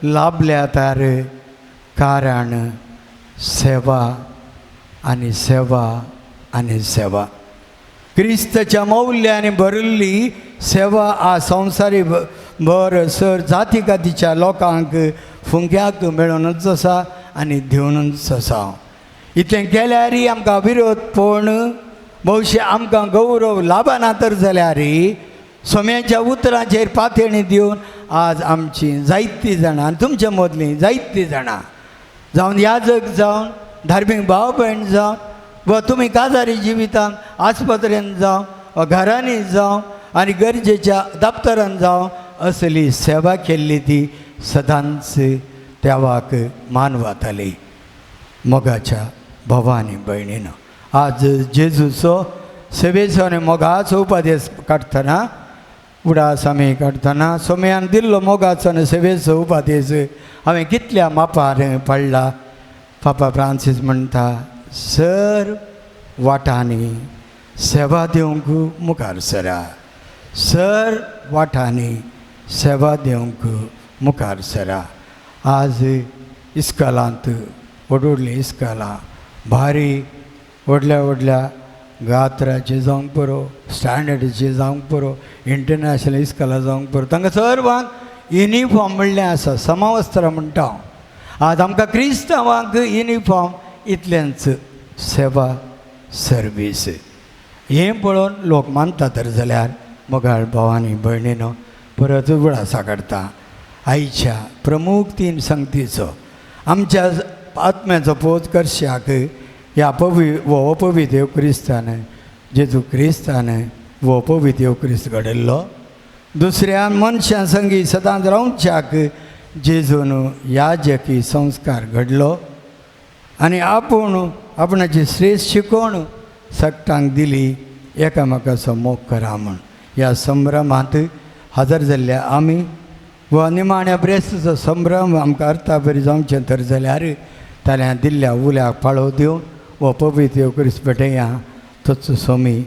Speaker 1: लाभल्या तर, कारण सेवा आनी सेवा आनी सेवा. क्रिस्ताच्या मौल्यांनी भरिल्ली सेवा आ संवसारी भर सर जाती कातीच्या लोकांक फुंक्याक मेळूनच आसा आनी दिवनूच आसा. इतलें केल्यारय आमकां विरोध, पूण भोवशे आमकां गौरव लाभना तर जाल्यार सोम्याच्या उतरांचेर पातयणी दिवन आज आमची जायतीं जाणां आनी तुमच्या मदलीं जायतीं जाणां जावन याजक जावन, धार्मीक भाव भयण जावन, वा तुमी काजारी जिवितान आस्पत्रेन जावं वा घरांनी जावं आनी गरजेच्या दप्तरान जावं असली सेवा केल्ली ती सदांच देवाक मानवताली. मोगाच्या भावा आनी भयणीनो, आज जेजूचो सेवेचो आनी मोगाचो उपदेश काडटना, उडास आमी काडटना सोम्यान दिल्लो मोगाचो आनी सेवेचो उपदेश हांवें कितल्या मापार पडला. पापा फ्रांसीस म्हणटा, सर वाटांनी सेवा दिवंक मुखार सरा, सर वाटांनी सेवा दिवंक मुखार सरा. आज इस्कॉलांत व्हड व्हडलीं इस्कॉलां भारी व्हडल्या व्हडल्या गात्राचें जावंक पुरो, स्टँडर्डाचें जावंक पुरो, इंटरनॅशनल इस्कॉलां जावंक पुरो, तांकां सर्वांक युनिफॉर्म म्हणलें आसा, समवस्त्रां म्हणटा हांव. आज आमकां क्रिस्तांवांक युनिफॉर्म इतलेंच सेवा सर्वीस हें पळोवन लोक मानता तर जाल्यार मोगाळ भावांनी भयणीनो परत उगडासा काडटा आयच्या प्रमूख तीन संगतीचो आमच्या आत्म्याचो पोच करशाक ह्या पवी हो पवित्र क्रिस्तान जेजू क्रिस्तान हो पवित्र क्रिस्त घडयल्लो. दुसऱ्या मनशां संगी सदांच रावच्याक जेजून याजकी संस्कार घडलो आनी आपूण आपणाची श्रेश्ठ शिकवण सगटांक दिली एकामेकाचो मोग करा म्हूण. ह्या संभ्रमांत हजर जाल्ल्या आमी वा निमाण्या ब्रेस्ताचो संभ्रम आमकां अर्था बरी जावचें तर जाल्यार ताणें दिल्ल्या उल्याक पाळो दिवन हो पवित्र क्रिस्त भेटया तोच स्वामी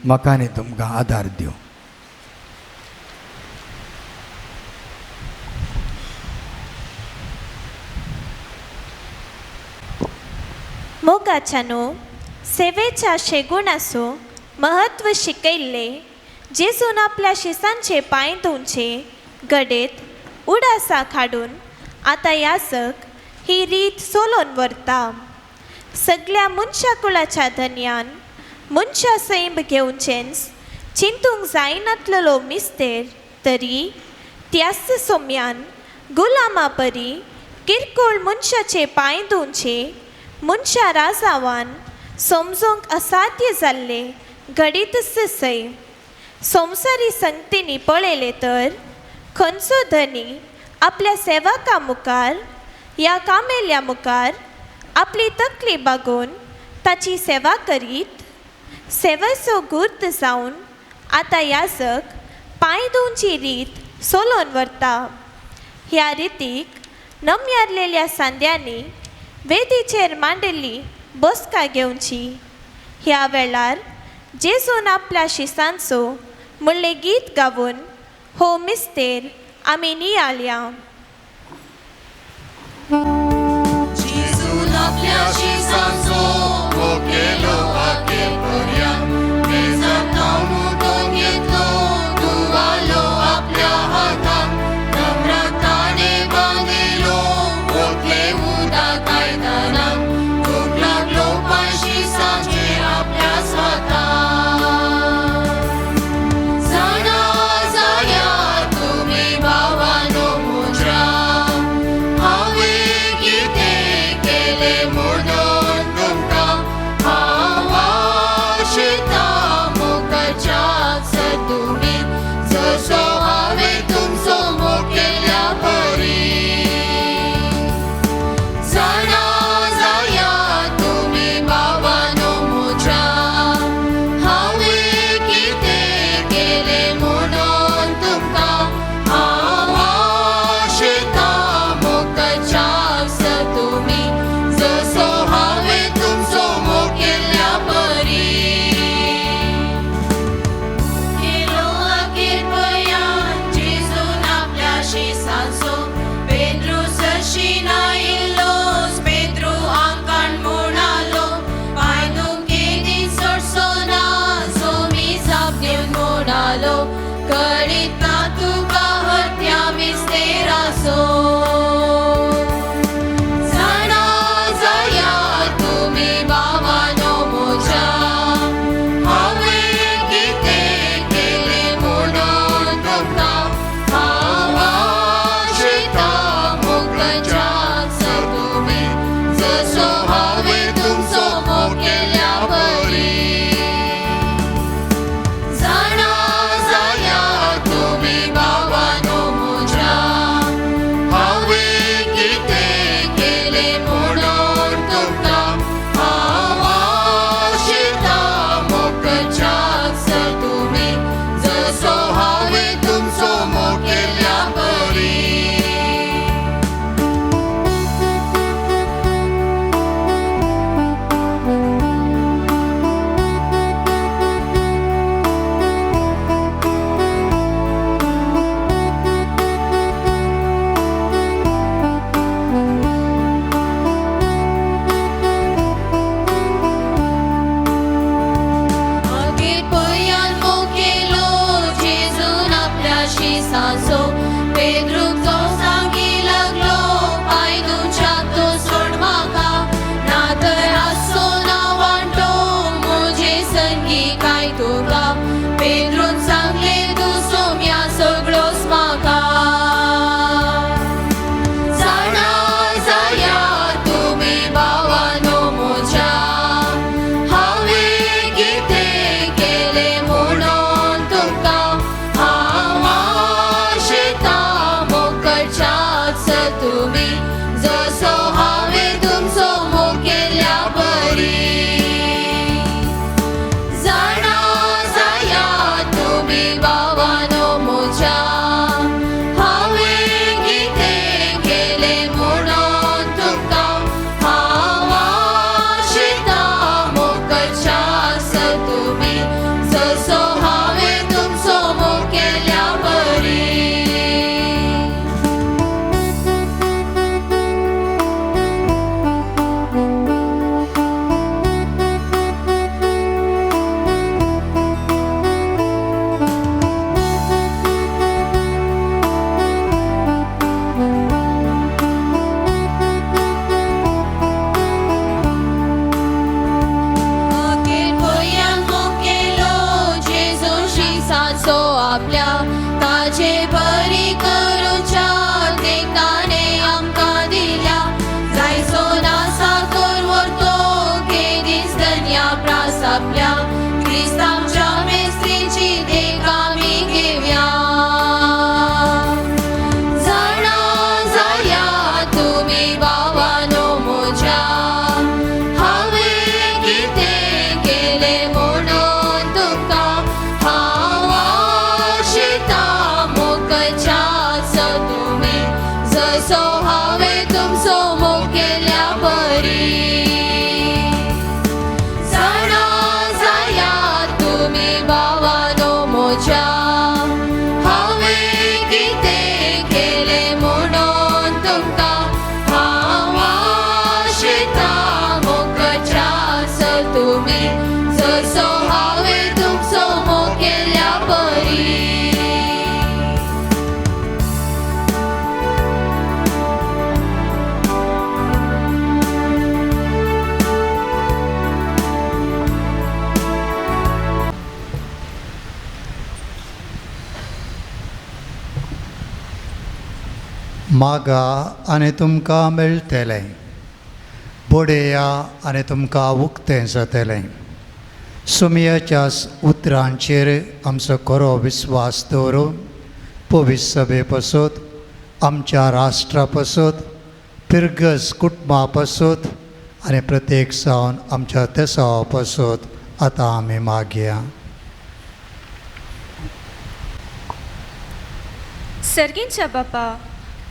Speaker 1: म्हाका आनी तुमकां आदार दिवं.
Speaker 5: मोगाच्यानो सेवेच्या शेगुणाचो महत्व शिकयल्ले जेजून आपल्या शिसांचे पांय धुवचे घडेत उडासा काडून आतां याजक ही रीत सोलोन व्हरता. सगल्या मनशा कुळाच्या धनयान मनशा सैम घेवचेंच चिंतूंक जायनातलेलो मिस्तेर तरी त्याच सोम्यान गुलामा परी किरकोळ मनशाचे पांय धुवचे मनशा राजावान समजूंक असाध्य जाल्ले घडीतच सैम. संवसारी संगतींनी पळयलें तर खंयचो धनी आपल्या सेवका मुखार ह्या कामेल्या मुखार आपली तकली बागोवन ताची सेवा करीत सेवेचो गुर्त जावन आतां याजक पांय धुवची रीत सोलोन व्हरता. ह्या रितीक नमयारलेल्या सांद्यांनी वेदीचेर मांडिल्ली बसका घेवची. ह्या वेळार जेजून आपल्या शिसांचो म्हणलें गीत गावन हो मिस्तेर आमी नियाळया.
Speaker 4: जेजून आपल्या शिसांचो मोग केलो आखेर पर्यंत, मेजाक थावन उठोवन घेतलो तुवालो आपल्या हातान, कमराक ताणें बांदिलो ओतलें उदक आयदनान, धुवंक लागलो पांय शिसांचे आपल्या स्वतान. जाणा जाया तुमी भावानो म्हज्या, हांवें कितें केलें म्हणून.
Speaker 2: मागा आनी तुमकां मेळटलें, बडया आनी तुमकां उक्तें जातलें। सुमयाच्या उतरांचेर आमचो खरो विस्वास दवरून पवित्र सभे पासत, आमच्या राष्ट्रा पासत, पिरगस कुटुंबा पासत आनी प्रत्येक जावन आमच्या देसावा पासत आतां आमी मागया।
Speaker 9: सर्गींच्या बापा,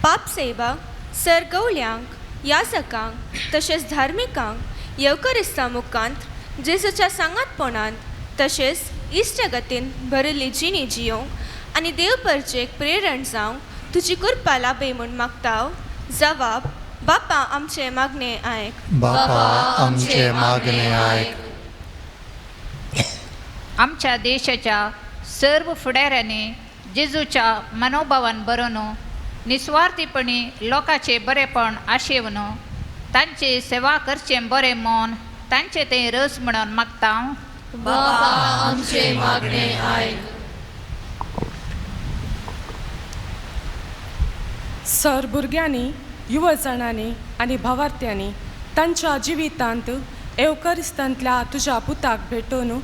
Speaker 9: पाप सेवा सरगवल्यांक, याजकांक तशेंच धार्मिकांक येवकरिस्ता मुखांत जेजूच्या सांगातपणांत तशेंच इश्टगतीन भरिल्ली जिणी जियोंक आनी देव परचेक प्रेरण जावंक तुजी कृपा लाभय म्हूण मागता। जवाब बापा आमचे मागणे आयक।
Speaker 2: बापा आमचे मागणे आयक।
Speaker 10: आमच्या देशाच्या सर्व फुडाऱ्यांनी जेजूच्या मनोभावान बरोवन निस्वार्थीपणी लोकांचे बरेपण आशेवन तांचे सेवा करचें बरें मन तांचे तें रस म्हणून मागता।
Speaker 4: बापा आमचे मागणे आयक।
Speaker 11: सर भुरग्यांनी, युवजणांनी आनी भावार्थ्यांनी तांच्या जिवितांत एवकरिस्तांतल्या तुज्या पुताक भेटोवन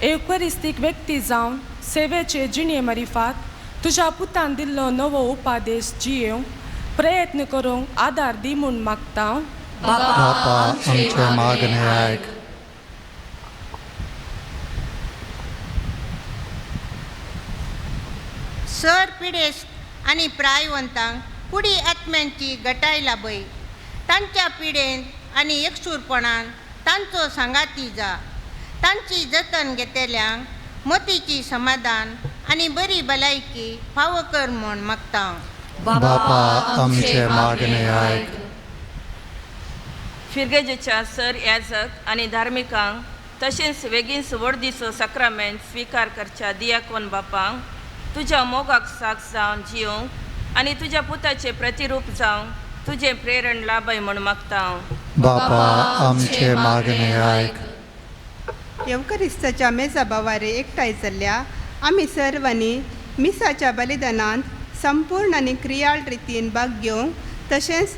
Speaker 11: एवकरिस्तीक व्यक्ती जावन सेवेचे जिणे मारिफात तुज्या पुतान दिल्लो नवो उपादेश जियेवंक प्रयत्न करूंक आदार दी म्हूण मागता।
Speaker 2: बापा आमचे मागणे आयक।
Speaker 12: सर पिडेस्त आनी प्रायवंतांक कुडी आत्म्यांची गटाय लाभय, तांच्या पिडेन आनी एकसूरपणान तांचो सांगाती जा, तांची जतन घेतल्यांक मतीची समाधान आनी बरी भलायकी फावो कर म्हूण मागता।
Speaker 2: बापा आमचे मागणे आयक।
Speaker 3: फिर्गेजेच्या सर याजक आनी धार्मिकांक तशेंच वेगींच व्हडदीचो साक्रामेंत स्विकार करच्या दियाकोन बापांक तुज्या मोगाक साक्ष जावन जियोंक आनी तुज्या पुताचें प्रतिरूप जावंक तुजें प्रेरण लाभय म्हूण मागता।
Speaker 2: बापा आमचे मागणे आयक।
Speaker 13: येवकरिस्ताच्या मेजा बावारे एकठांय जाल्ल्या आमी सर्वांनी मिसाच्या बलिदानांत संपूर्ण आनी क्रियाळ रितीन भाग घेवंक तशेंच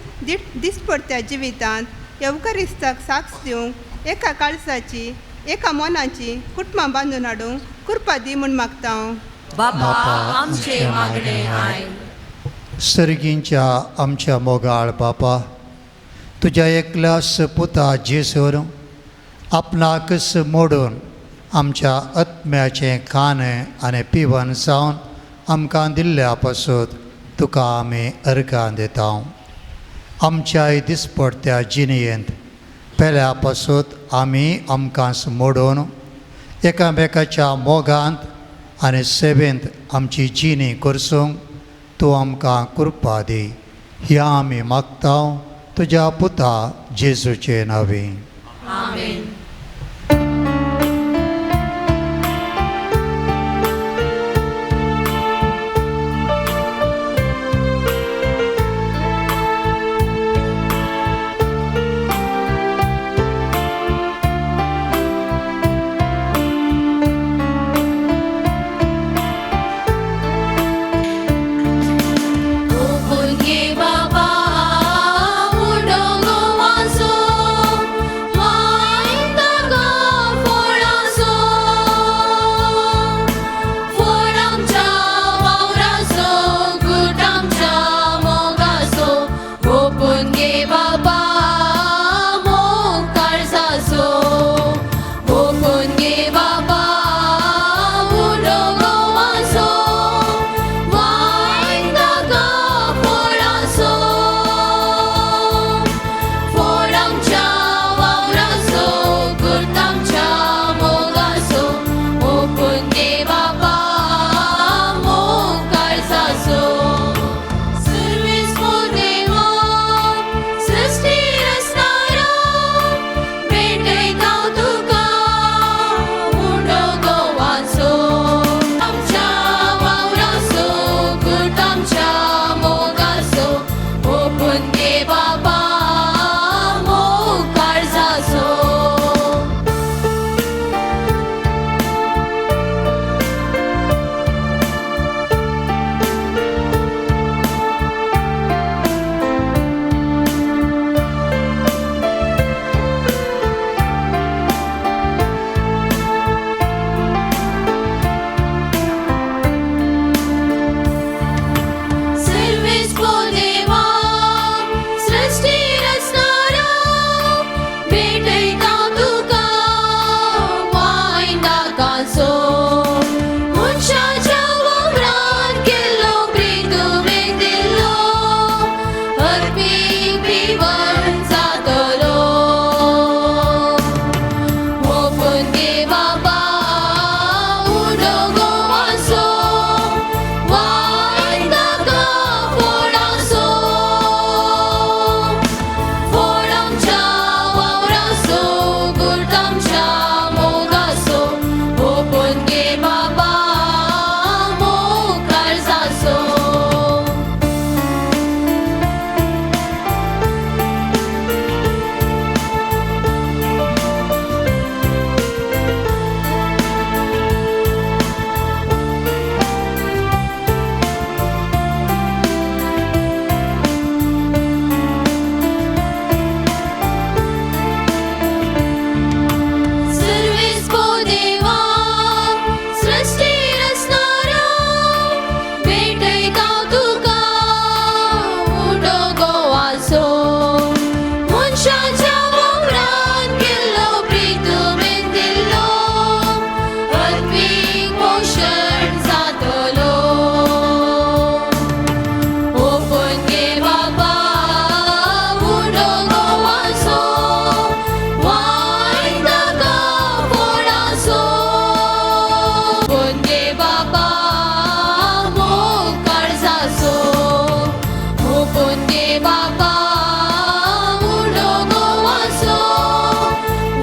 Speaker 13: दिसपडत्या जिवितांत येवकरिस्ताक साक्ष दिवंक एका काळजाची एका मनाची कुटुंबां बांदून हाडूंक कृपा दी म्हूण मागता।
Speaker 4: बापा आमचे मागणे आयक।
Speaker 2: सर्गींच्या आमच्या मोगाळ बापा, तुज्या एकल्यास पुता जेसूर आपणाकच मोडून आमच्या आत्म्याचें खाणें आनी पिवन जावन आमकां दिल्ल्या पासत तुका आमी अर्गां दिता। आमच्याय दिसपडत्या जिणेंत पेल्या पासत आमी आमकां मोडून एकामेकाच्या मोगांत आनी सेवेंत आमची जिणी करसूंक तूं आमकां कृपा दी, ह्या आमी मागता तुज्या पुता जेजूचे नांवी।
Speaker 4: आमेन। बाबा उडोंगो माजो माय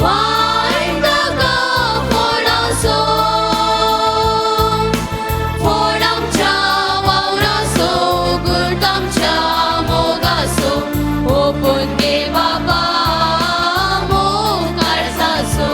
Speaker 4: वायन ताका फोडासो, फोड आमच्या वावरासो, गुट आमच्या मोगासो, ओपून घे बाबा मोग काळजासो.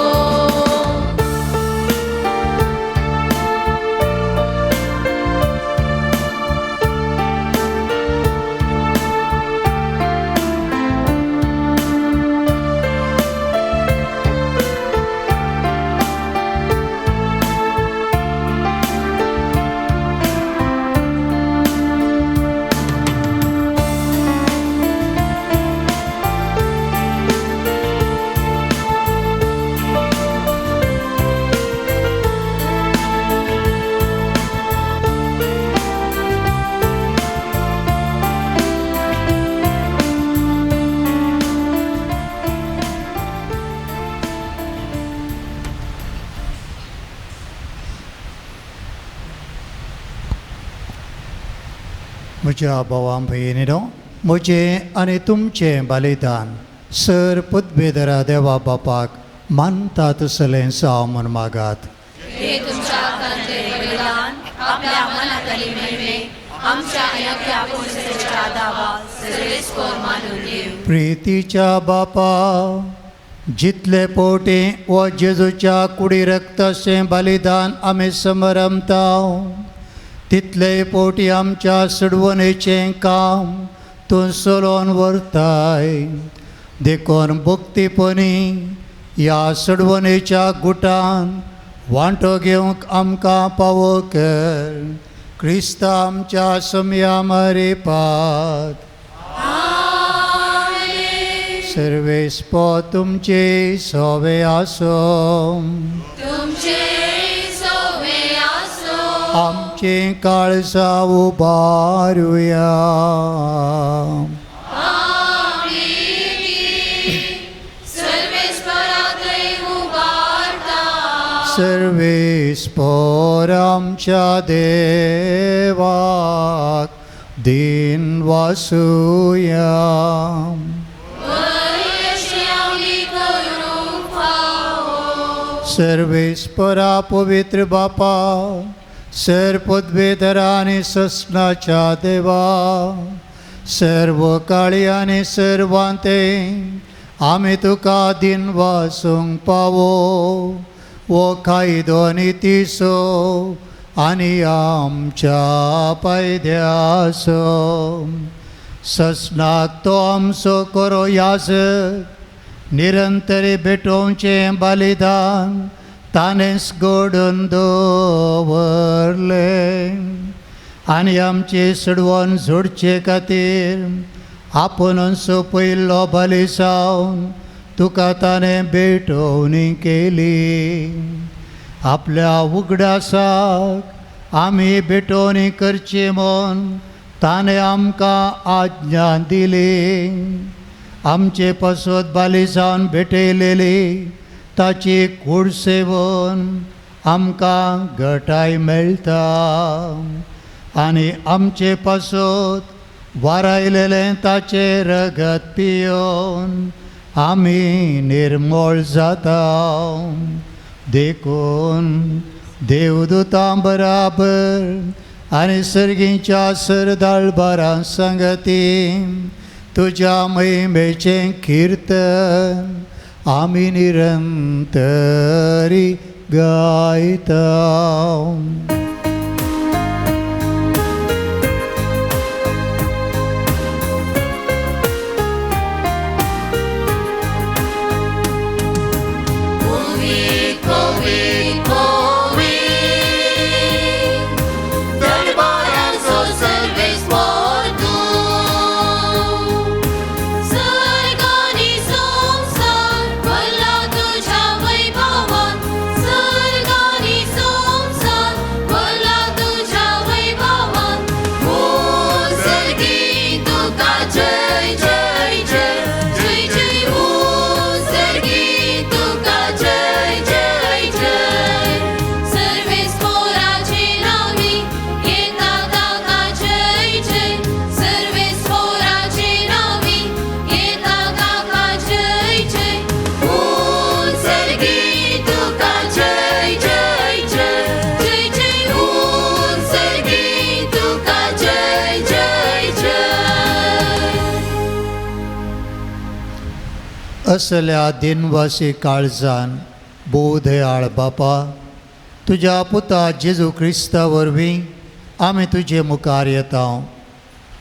Speaker 2: म्हज्या भावां भयणीनो, म्हजें आनी तुमचें बलिदान सर पदवेधरा देवा बापाक मानता तसलें जावं म्हूण मागात.
Speaker 4: हे तुमच्या हातांतलें बलिदान आपल्या मनातली मेळवे आमच्या आनी अख्ख्या पुरसेच्या दावा सर्वेस्पर मानून घेव.
Speaker 2: प्रितीच्या बापा, जितले पोटी वो जेजूच्या कुडी रक्ताचें बलिदान आमी समरमता तितले पोटी आमच्या सुडवणेचें काम तूं चलोवन व्हरताय. देखून भक्तीपणी ह्या सुडवणेच्या गुटान वांटो घेवंक आमकां पावो कर. क्रिस्ता आमच्या समया मरेपात. सर्वेस्पो तुमचे सोवे आसो,
Speaker 4: तुमचे सोवे आसो.
Speaker 2: आमचे काळजा उबारुया.
Speaker 4: आमी सर्वेस्परा थंय उबारता.
Speaker 2: सर्वेस्पोर आमच्या देवाक दिन वासुया.
Speaker 4: बरें आमी करूंक फावो.
Speaker 2: सर्वेस्परा पवित्र बापा, सर पदवेधरा आनी ससनाच्या देवा, सर्व काळी आनी सर्वांते आमी तुका दिन वासूंक पावो वो कायदो नितीसो आनी आमच्या पायद्यासो. ससनाक तो आमचो करो याजक, निरंतरी भेटोवचें बलिदान ताणेंच घडोवन दवरलें आनी आमची सुडवण जोडचे खातीर आपुणूच सोंपयल्लो बली जावन तुका ताणें भेटवणी केली. आपल्या उगडासाक आमी भेटवणी करची म्हूण ताणें आमकां आज्ञा दिली. आमचे पासत बली जावन भेटयलेली ताची कूड सेवन आमकां घटाय मेळटा आनी आमचे पासत वारायलेलें ताचें रगत पियोवन आमी निर्मोळ जाता. देखून देवदूतां बराबर आनी सर्गीच्या सरदाळबारां संगती तुज्या महिमेचें किर्तन आमी निरंतरी गायता.
Speaker 4: तुझ्या वैभवान, सर्गानी संसार.
Speaker 2: असल्या दिनवासी काळजान भोव दयाळ बापा, तुज्या पुता जेजू क्रिस्ता वरवीं आमी तुजे मुखार येता.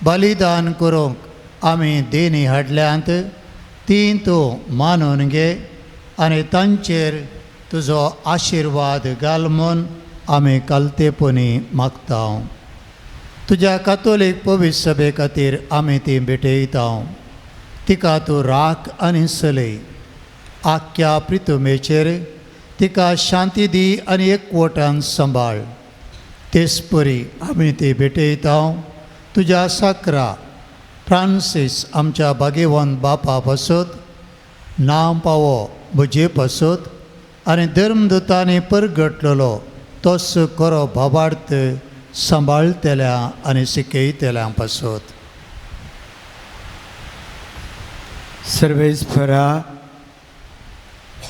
Speaker 2: बलिदान करूंक आमी देणी हाडल्यांत ती तूं मानून घे आनी तांचेर तुजो आशिर्वाद घाल म्हूण आमी कालतेपणी मागता. तुज्या कातोलीक पवित्र सभे खातीर आमी ती भेटयता. तिका तूं राख आनी चलय. आख्ख्या प्रितुमेचेर तिका शांती दी आनी एकवटान सांबाळ. तेचपरी आमी ती भेटयता तुज्या साकरा फ्रांसीस आमच्या भागेवंत बापा पासत, नांव पावो म्हजे पासत आनी धर्मदुतांनी परगटलेलो तोच खरो भावार्थ सांबाळटल्या आनी शिकयतल्या पासत.
Speaker 1: सर्वेस्परा,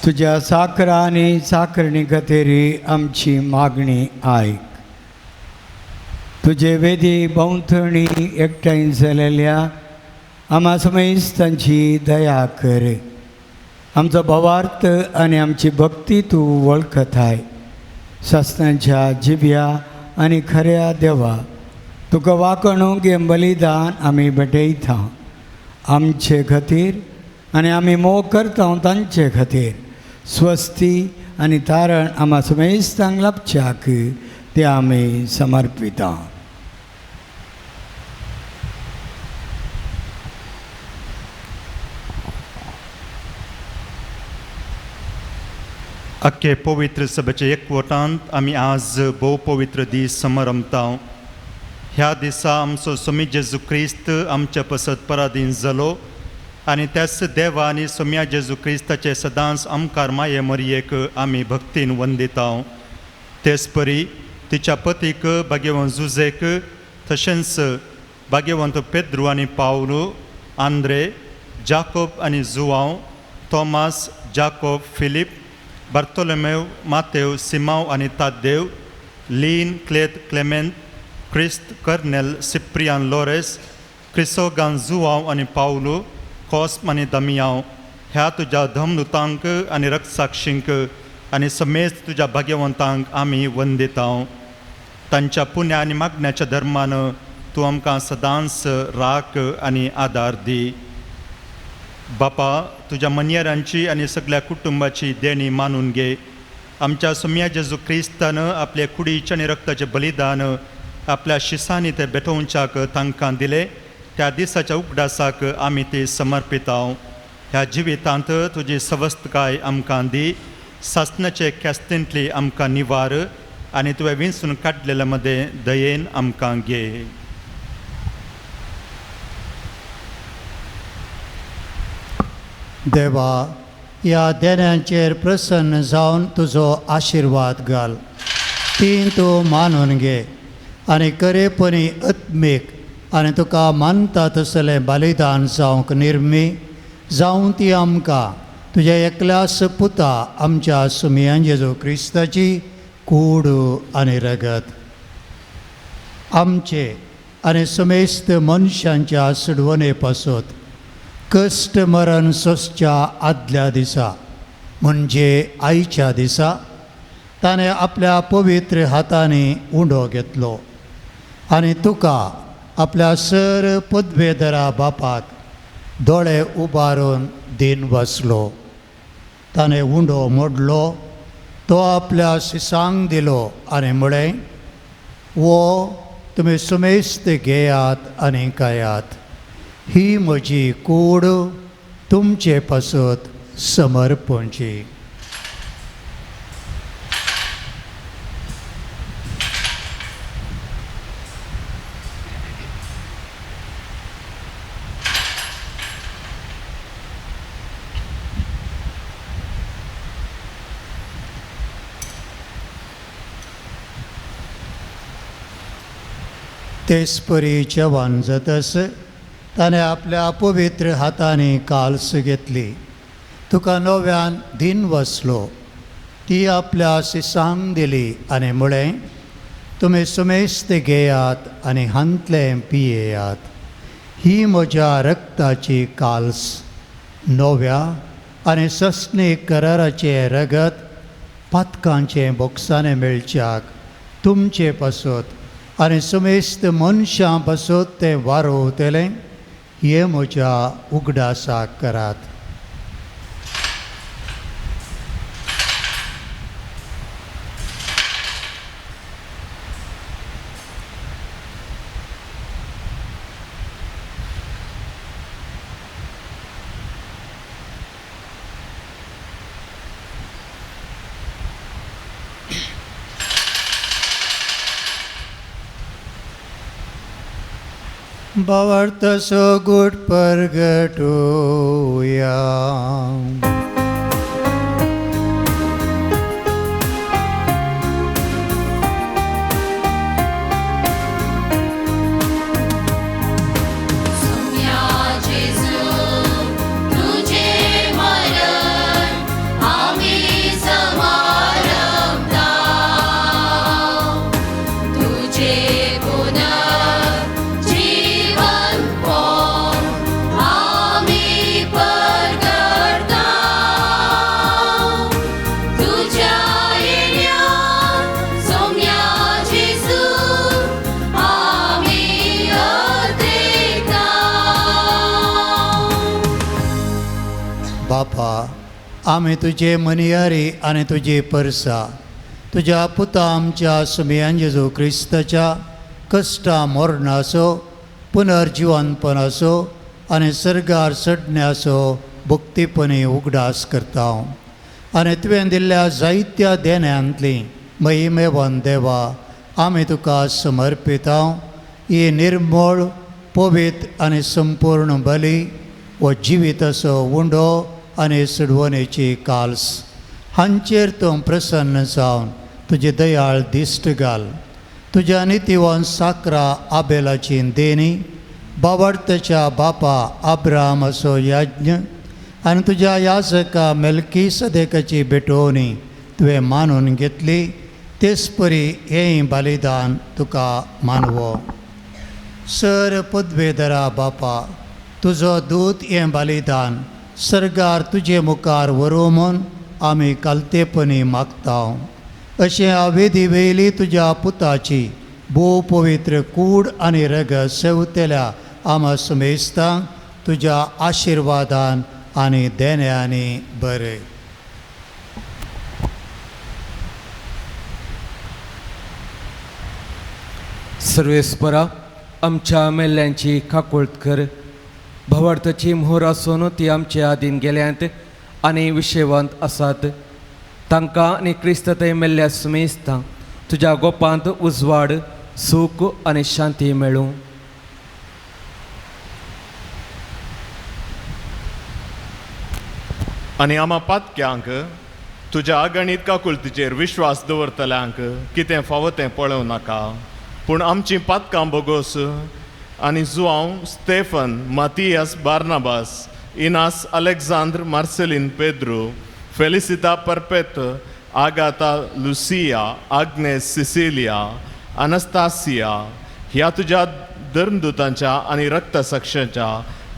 Speaker 1: तुज्या साकरा आनी साकरणी खातीर आमची मागणी आयक. तुजे वेदी भोंवतणी एकठांय जालेल्या आमा समेस्तांची दया कर. आमचो भावार्थ आनी आमची भक्ती तूं वळखताय. सासणाच्या जिव्या आनी खऱ्या देवा, तुका वाकणूक हें बलिदान आमी भेटयता. आमचे खातीर आनी आमी मोग करता तांचे खातीर स्वस्ती आनी तारण आमा समेस्तांक लाभच्याक ते आमी समर्पिता.
Speaker 14: अख्खे पवित्र सभेचे एकवटांत आमी आज भोव पवित्र दीस समारंभता. ह्या दिसा आमचो स्वामी जेजू क्रिस्त आमच्या पसत पराधीन जालो आनी त्याच देवा आनी सोम्या जेजू क्रिस्ताचे सदांच आमकार माये मरयेक आमी भक्तीन वंदिता. तेचपरी तिच्या पतीक भाग्यवंत जुझेक, तशेंच भाग्यवंत पेद्रू आनी पावलू, आंद्रे, जाकोब आनी जुवांव, थॉमास, जाकोब, फिलीप, बार्तोलोमेव, मातेव, सिमाव आनी ताद्देव, लीन, क्लेत, क्लेमेंत, क्रिस्त, कर्नेल, सिप्रियान, लोरेस, क्रिसोगान, जुवांव आनी पावलू, कॉस्म आनी दमियांव ह्या तुज्या धमदुतांक आनी रक्तसाक्षींक आनी समेस्त तुज्या भाग्यवंतांक आमी वंदिता. तांच्या पुण्या आनी मागण्याच्या धर्मान तूं आमकां सदांच राख आनी आदार दी. बापा, तुज्या मनयरांची आनी सगळ्या कुटुंबाची देणी मानून घे. आमच्या सोम्या जेजू क्रिस्तान आपल्या कुडीचें आनी रक्ताचें बलिदान आपल्या शिसांनी ते भेटोवच्याक तांकां दिलें. त्या दिसाच्या उगडासाक आमी ती समर्पिता. ह्या जिवितांत तुजी सवस्तकाय आमकां दी. सासणाचे ख्यास्तींतली आमकां निवार आनी तुवें विंचून काडलेल्या मदें दयेन आमकां घे.
Speaker 2: देवा, ह्या देण्यांचेर प्रसन्न जावन तुजो आशिर्वाद घाल. ती तूं मानून घे आनी खरेपणी आत्मीक आनी तुका मानता तसलें बलिदान जावंक निर्मी जावं ती आमकां तुज्या एकल्याच पुता आमच्या सुमयान जेजू क्रिस्ताची कूड आनी रगत आमचे आनी समेस्त मनशांच्या सुडवणे पासत कश्ट मरण सोंसच्या आदल्या दिसा म्हणजे आयच्या दिसा ताणें आपल्या पवित्र हातांनी उंडो घेतलो आनी तुका आपल्या सर पदवेधरा बापाक दोळे उबारून दिन बसलो. ताणें उंडो मोडलो, तो आपल्या शिसांक दिलो आनी म्हळें, वो तुमी सुमेस्त घेयात आनी खायात, ही म्हजी कूड तुमचे पासत समर्पणची. तेचपरी जेवण जातस ताणें आपल्या पवित्र हातांनी काल्स घेतली, तुका नव्यान दिन वसलो, ती आपल्या शिसांक दिली आनी म्हळें, तुमी सुमेस्त घेयात आनी हांतलें पियेयात, ही म्हज्या रक्ताची काल्स नव्या आनी सस्नी कराराचें रगत पातकांचें बोगसाणें मेळच्याक तुमचे पासत आनी समेस्त मनशां पासत तें वारोवतलें हें म्हज्या उगडासाक करात. भावार्थाचो गूट परगटुया. बापा, आमी तुजे मनियारी आनी तुजी परसा तुज्या पुता आमच्या सुमयान जेजू क्रिस्ताच्या कश्टा मरणाचो पुनर्जिवनपणाचो आनी सर्गार चडण्याचो भक्तीपणी उगडास करता आनी तुवें दिल्ल्या जायत्या देण्यांतली महिमेवन देवा आमी तुका समर्पिता. ही निर्मळ पवित्र आनी संपूर्ण बली वो जिविताचो उंडो आनी सुडवणेची काल्स हांचेर तूं प्रसन्न जावन तुजी दयाळ दिश्ट घाल. तुज्या नितीवन साकरा आबेलाची देणी बावडतच्या बापा आब्रामाचो यज्ञ आनी तुज्या याजका मेलकी सदेकाची भेटवणी तुवें मानून घेतली तेच परी हें बलिदान तुका मानवो. सर पदवेधरा बापा, तुजो दूत हें बलिदान सर्गार तुजे मुखार व्हरूं म्हूण आमी कालतेपणी मागता. अशें आवेदी वयली तुज्या पुताची भोव पवित्र कूड आनी रगत सेवतल्या आमा समेस्तांक तुज्या आशिर्वादान आनी देण्यांनी बरें.
Speaker 15: सर्वेस्परा आमच्या मेल्ल्यांची काकुळट कर. भावार्थाची म्होर आसून ती आमचे आदीन गेल्यांत आनी विशेवंत आसात. तांकां आनी क्रिस्त थंय मेल्ल्या सुमेस्तां तुज्या गोपांत उजवाड सूख आनी शांती मेळूं.
Speaker 16: आनी आमा पातक्यांक तुज्या अगणीत काकुळतीचेर विश्वास दवरतल्यांक कितें फावो तें पळोवं नाका, पूण आमचीं पातकां बोगोस आनी Joao, Stephen, Matias, Barnabas, Inas, Alexandre, Marcelin, Pedro, Felicita, Perpet, Agatha, Lucia, Agnes, Cecilia, Anastasia ह्या तुज्या धर्मदूतांच्या आनी रक्तसाक्षांच्या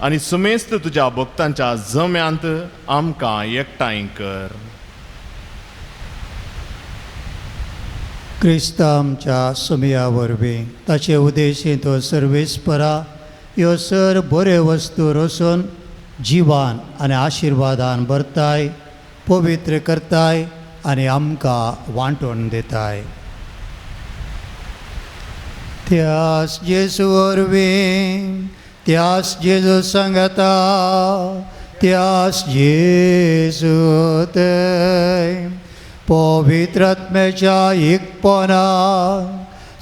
Speaker 16: आनी सुमेस्त तुज्या भक्तांच्या जम्यांत आमकां एकठांय कर.
Speaker 2: क्रिस्त आमच्या सुमया वरवीं ताचे उदेशी तो सर्वेस्परा ह्यो सर बऱ्यो वस्तू रोसून जिवान आनी आशिर्वादान भरताय, पवित्र करताय आनी आमकां वांटून दिताय. त्यास जेजू वरवीं, त्यास जेजू सांगता, त्यास जेजू थंय पवित्र आत्म्याच्या एकपणा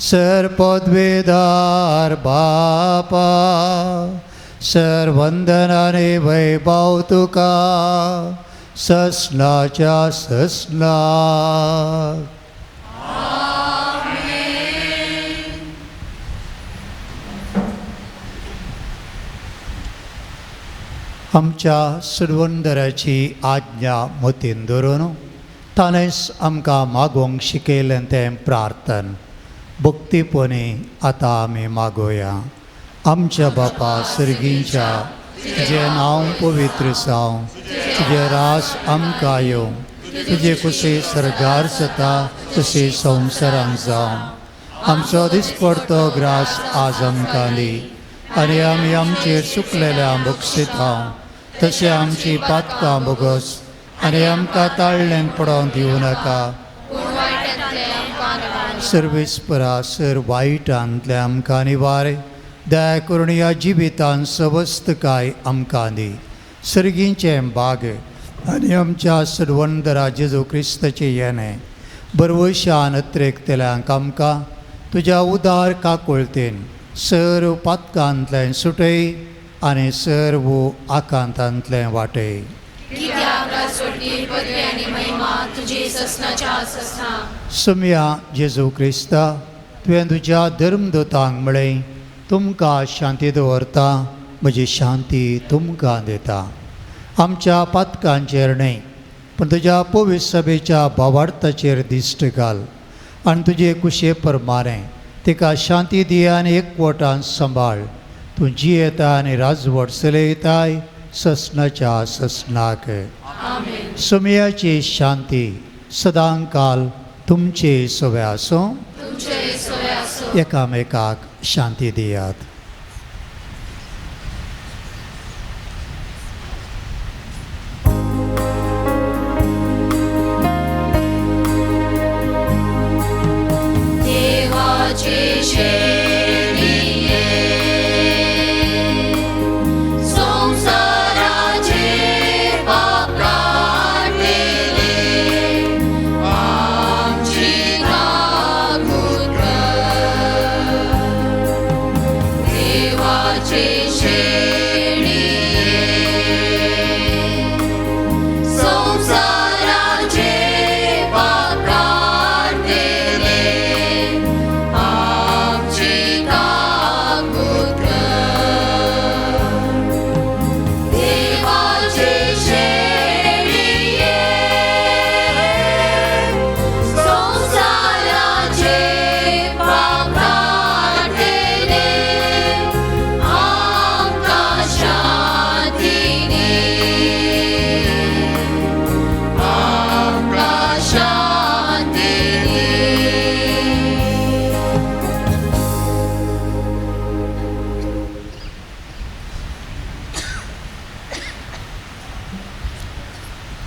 Speaker 2: सर पदवेदार बापा सर वंदनाने वैभव तुका ससनाच्या ससना. आमच्या सुरवंदराची आज्ञा मतीन धरून ताणेंच आमकां मागोवंक शिकयलें तें प्रार्थन भक्तीपणी आतां आमी मागोया. आमच्या बापा सर्गींच्या तुजें नांव पवित्र जावं, तुजें रास आमकां येवं, तुजे कुशी सर्गार जाता तशी संवसारांत जावं. आमचो दिसपडतो ग्रास आज आमकां दी आनी आमी आमचेर चुकलेल्या बक्षितां तशें आमची पातकां बोगस आनी आमकां ताळ्ळें पडोवन दिवं नाका. सर्वेस्परा सर वायटांतलें आमकां निवार, दया करून ह्या जिवितान सवस्तकाय आमकां दी. सर्गीचें बाग आनी आमच्या सर्वंदरा जेजू क्रिस्ताचें येणें बरवशान अत्रेकतल्यांक आमकां तुज्या उदार काकुळतेन सर्व पातकांतलें सुटय आनी सर्व आकांतांतलें वाटय. सुमया जेजू क्रिस्ता, तुवें तुज्या धर्मदूतांक म्हळें, तुमकां शांती दवरता, म्हजी शांती तुमकां दिता. आमच्या पातकांचेर न्हय पूण तुज्या पवित्र सभेच्या भावार्थाचेर दिश्ट घाल आनी तुजे कुशे प्रमाणें तिका शांती दी आनी एकवटान सांबाळ. तूं जियेता आनी राजवट चलयताय ससनाच्या ससनाक. सुमयाची शांती सदांकाल तुमचे सवे आसूं. एकामेकाक शांती दियात.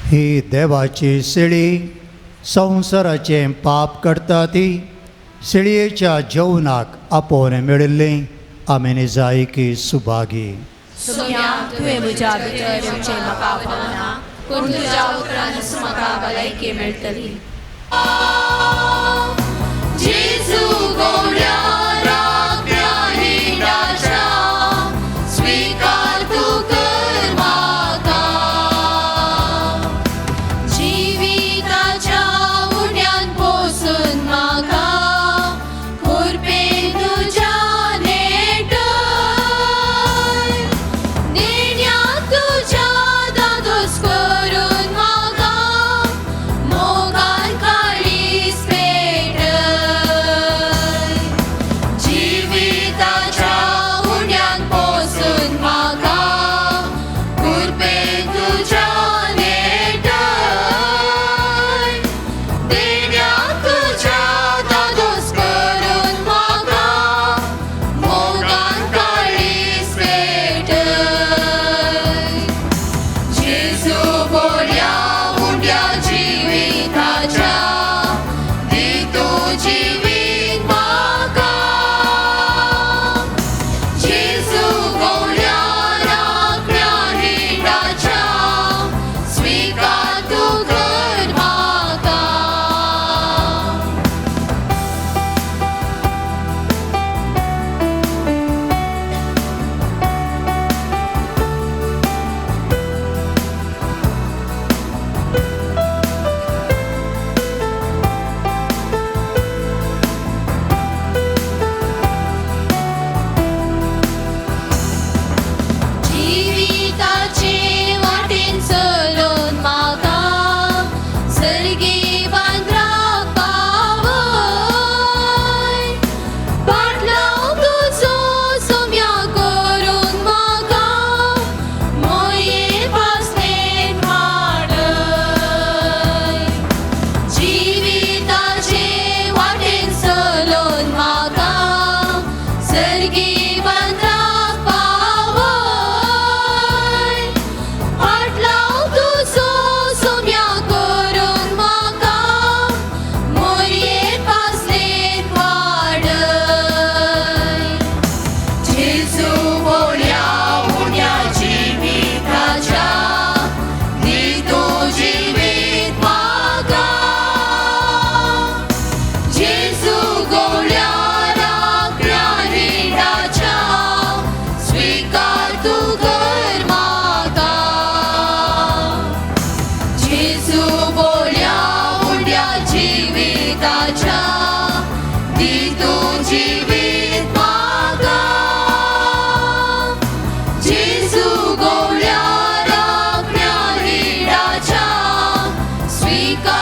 Speaker 2: ही देवाची शेळी संवसाराचें पाप करता ती शेळयेच्या जेवणाक आपोवन मेळिल्ली आमी निजायकी सुभागी.
Speaker 4: तुवें म्हज्या भितर येवचें म्हाका फावना, पूण तुज्या उतरानच म्हाका भलायकी मेळटली.
Speaker 8: जेजू गोड्या राखण्या हिंडाच्या स्वीकार तूं कर म्हाका. जिविताच्या उण्यान पोसून म्हाका खुरपेन तुज्या नेटय, देण्याक तुज्या दादोस करून म्हाका मोगान काळीज पेटय.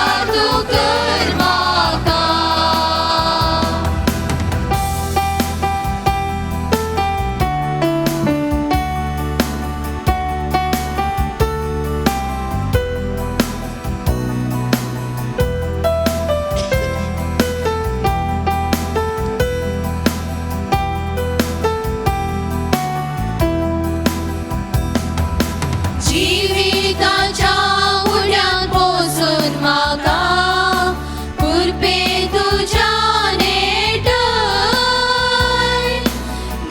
Speaker 9: स्वीकार तूं कर म्हाका. जिविताच्या उड्यान पोसून म्हाका कुरपे तुज्या नेटय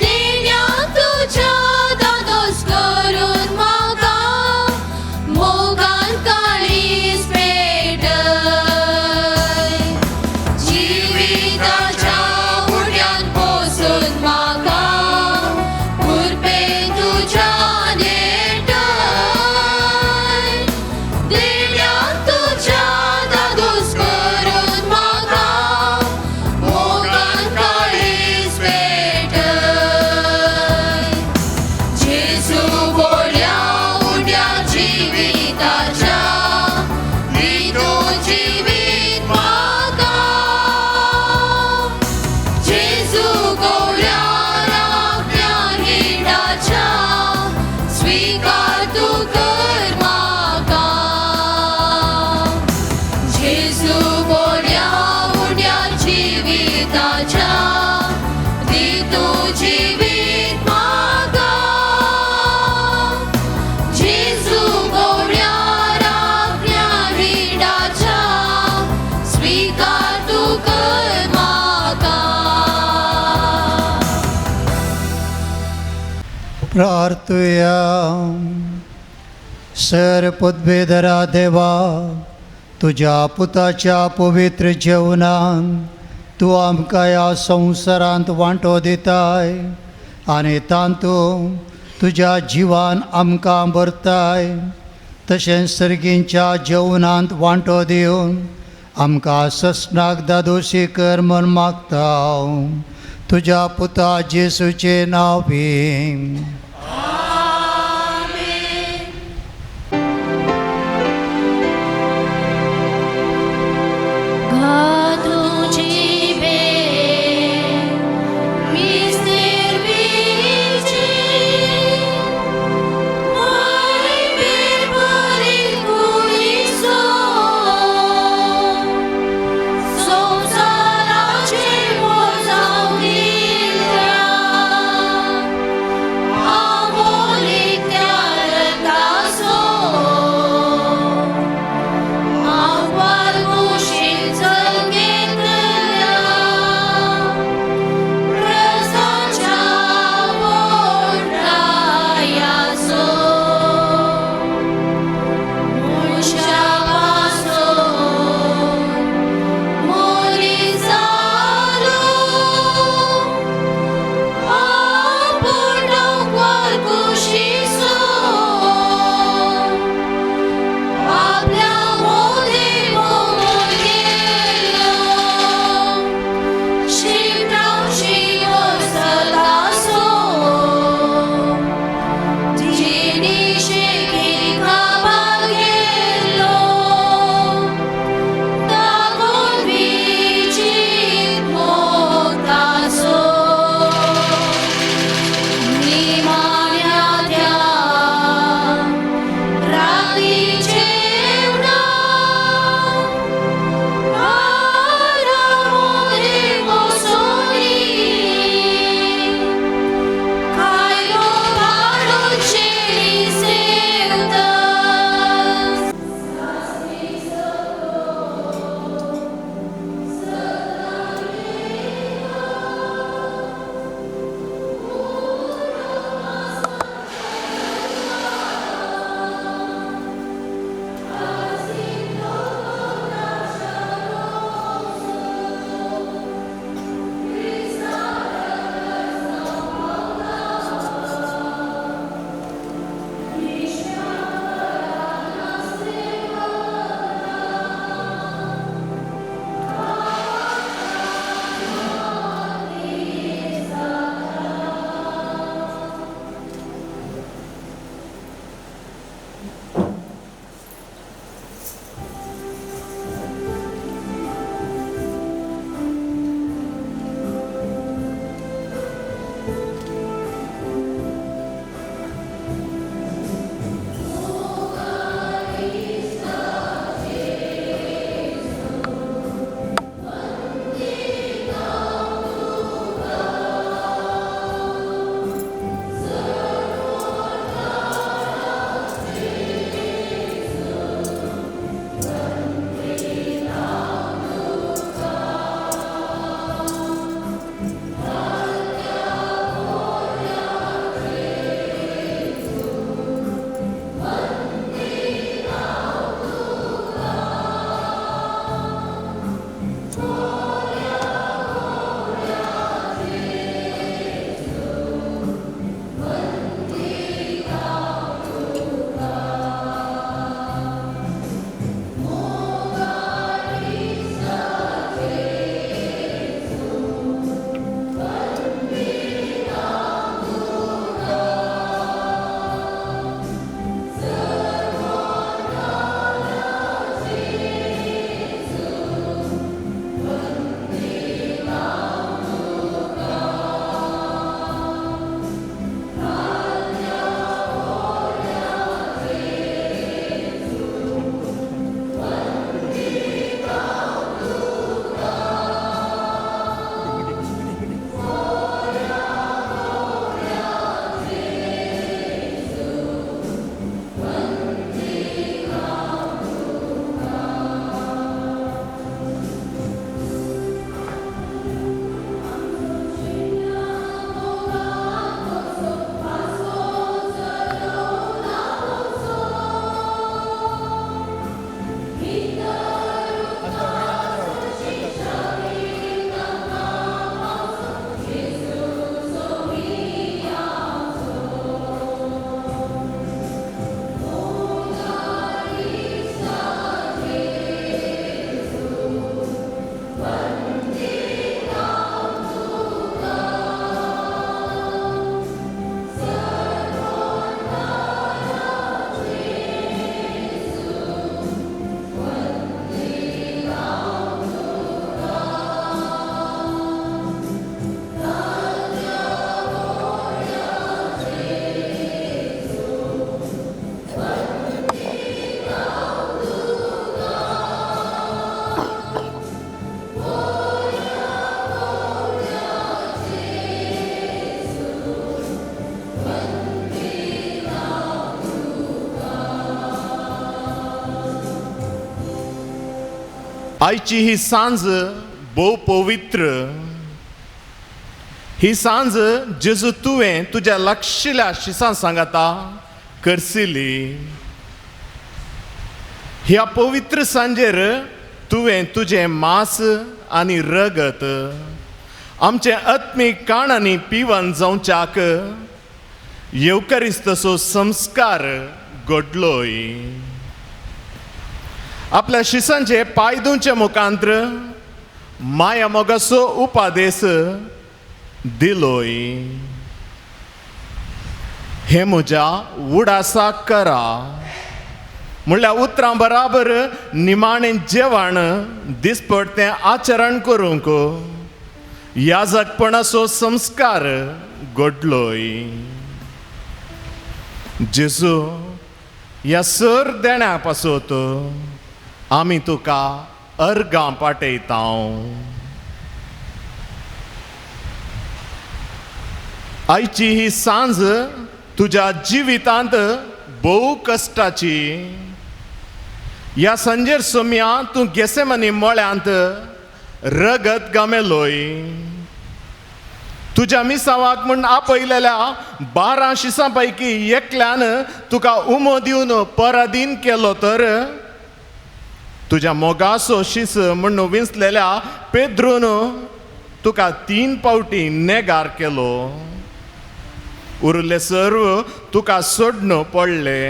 Speaker 9: देण्या तुज्या दादोस करून म्हाका मोगान काळीज पेटय. जिविताच्या उड्यान पोसून म्हाका कुरपे तुज्या नेटय देण्या तुज्या दादोस करून म्हाका मोगान काळीज पेटय. जेजू बोल्या उड्या जिविताच्या दी तूं जिवीत म्हाका. जेजू गोवल्या राखण्या हिंडाच्या स्वीकार तूं कर म्हाका. जेजू बोल्या उड्या जिविताच्या दी तूं जिवीत म्हाका. जेजू गोवल्या राखण्या हिंडाच्या स्वीकार तूं कर म्हाका.
Speaker 2: प्रार्थुया. सर पदवेधरा देवा, तुज्या पुताच्या पवित्र जेवणान तूं आमकां ह्या संवसारांत वांटो दिताय आनी तातूंत तुज्या जिवान आमकां भरताय. तशेंच सर्गींच्या जेवणांत वांटो दिवन आमकां ससनाक दादोशी कर म्हूण मागता तुज्या पुता जेसूचें नांव बी.
Speaker 9: तुझी भेट मिस्तेर बीची मोहिमे भरीत कुडीचो संवसाराचे मोजाव दिल्या.
Speaker 16: आयची ही सांज भोव पवित्र. ही सांज जेजू तुवें तुज्या लागशिल्ल्या शिसां सांगाता करसिली. ह्या पवित्र सांजेर तुवें तुजें मांस आनी रगत आमचें आत्मीक काण आनी पिवन जावच्याक येवकरिस्तचो संस्कार घडलोय. आपल्या शिसांचे पांय धुवचे मुखांत्र माया मोगाचो उपादेस दिलोय. हे म्हज्या उडासाक करा म्हणल्यार उतरां बराबर निमाणें जेवण दिसपडतें आचरण करूंक याजकपणाचो संस्कार घडलोय. जेजू ह्या सर देण्या पासत आमी तुका अर्गां पाटयता. आयची ही सांज तुज्या जिवितांत भोव कश्टाची. ह्या सांजेर सोम्या तूं गेसेमनी मळ्यांत रगत गमेलोय. तुज्या मिसावाक म्हूण आपयलेल्या 12 शिसां पैकी एकल्यान तुका उमो दिवन पराधीन केलो तर तुज्या मोगाचो शीस म्हूण विंचलेल्या पेद्रून तुका 3 पावटी नेगार केलो. उरले सर्व तुका सोडण पडले.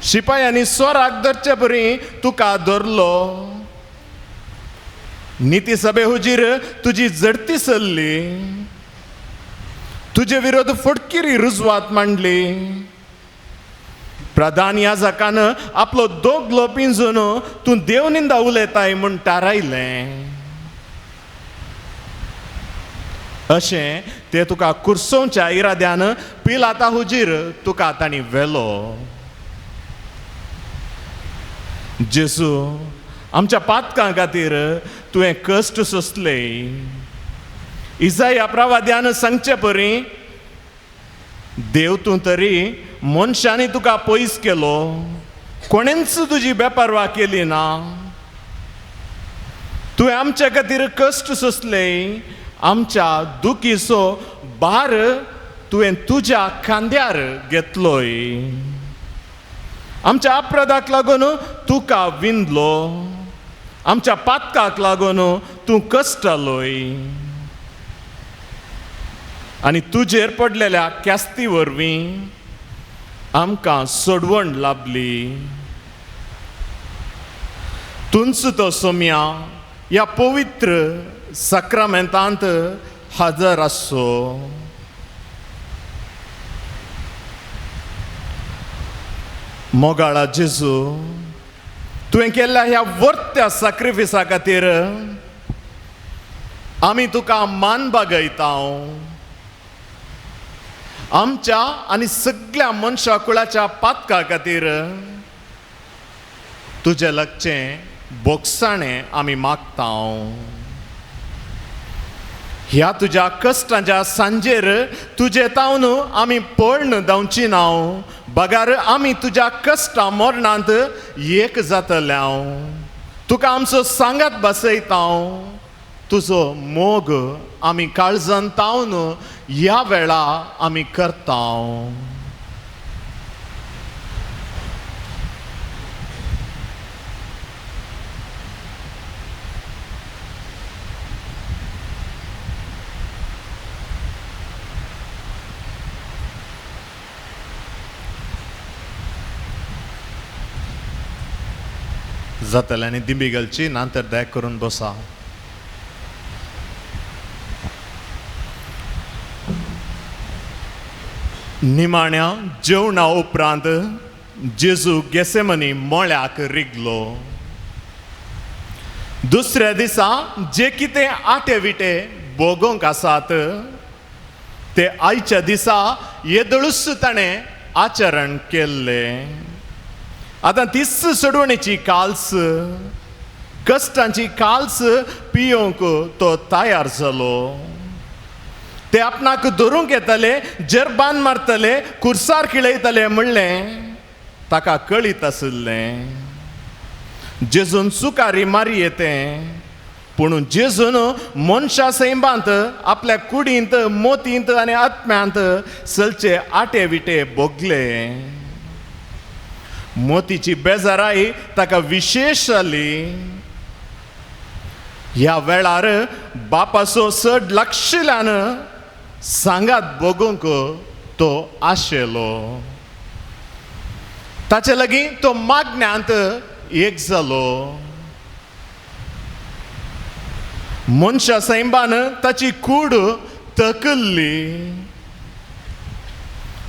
Speaker 16: शिपायांनी स्वराक धरचे बरी तुका धरलो. निती सभे हुजीर तुजी जडती सरली. तुजे विरोध फटकिरी रुजवात मांडली. प्रधान याजकान आपलो दोगलो पिंजून तूं देवनिंदा उलयताय म्हूण थारायलें. अशें ते तुका कुर्सोवच्या इराद्यान पिलाता हुजीर तुका तांणी व्हेलो. जेजू आमच्या पातकां खातीर तुवें कश्ट सोंसले. इजाया प्रवाद्यान सांगचे परी देव तूं तरी मनशांनी तुका पयस केलो, कोणेंच तुजी बेपर्वा केली ना. तुवें आमच्या खातीर कश्ट सोंसले. आमच्या दुखीचो भार तुवें तुज्या खांद्यार घेतलोय. आमच्या अपराधाक लागून तुका विंदलो. आमच्या पातकाक लागून तूं कश्टलोय आनी तुजेर पडलेल्या क्यास्ती वरवीं आमकां सोडवण लाभली. तुंच तो सोम्या ह्या पवित्र साक्रामेंतांत हजर आसचो. मोगाळा जेजू तुवें केल्ल्या ह्या वर्त्या साक्रिफिसा खातीर आमी तुका मान बागयता. आमच्या आनी सगळ्या मनशा कुळाच्या पातका खातीर तुजें लागचें बोगसाणें आमी मागता. ह्या तुज्या कश्टांच्या सांजेर तुजे तावन आमी पळण धांवची ना, बगार आमी तुज्या कश्टां मरणांत एक जातले. तुका आमचो सांगात बसयता. तुजो मोग आमी काळजान तावन ह्या वेळा आमी करता. जातले आनी दिंबी घालची नंतर दया करून बसा. निमाण्या जेवणा उपरांत जेजू गेसेमनी मळ्याक रिगलो. दुसऱ्या दिसा जे कितें आटे विटे भोगोवंक आसात ते आयच्या दिसा येदळूच ताणें आचरण केल्लें. आतां तीच सोडवणेची काल्स कश्टांची काल्स पियोवंक तो तयार जालो. ते आपणाक धरूंक येतले, जरबान मारतले, कुर्सार खिळयतले म्हणलें ताका कळीत आशिल्लें. जेजून सुकारी मारयेतें, पूण जेजून मनशा सैंबांत आपल्या कुडींत, मोतींत आनी आत्म्यांत चलचे आटे विटे भोगले. मोतीची बेजाराय ताका विशेश जाली. ह्या वेळार बापाचो चड लक्षल्यान सांगात भोगूंक तो आशेलो. ताचे लागीं तो मागण्यांत एक जालो. मनशा सैंबान ताची कूड तकल्ली.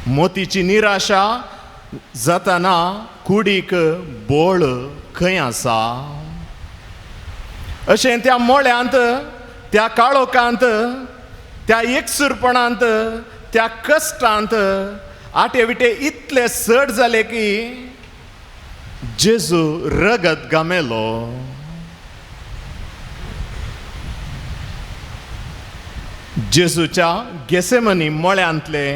Speaker 16: मोतीची निराशा जाताना कुडीक बोळ खंय आसा अशें त्या मोळ्यांत, त्या काळोखांत, त्या एकसुरपणांत, त्या कश्टांत आटे विटे इतले चड जाले की जेजू रगत गमेलो. जेजूच्या गेसेमनी मळ्यांतले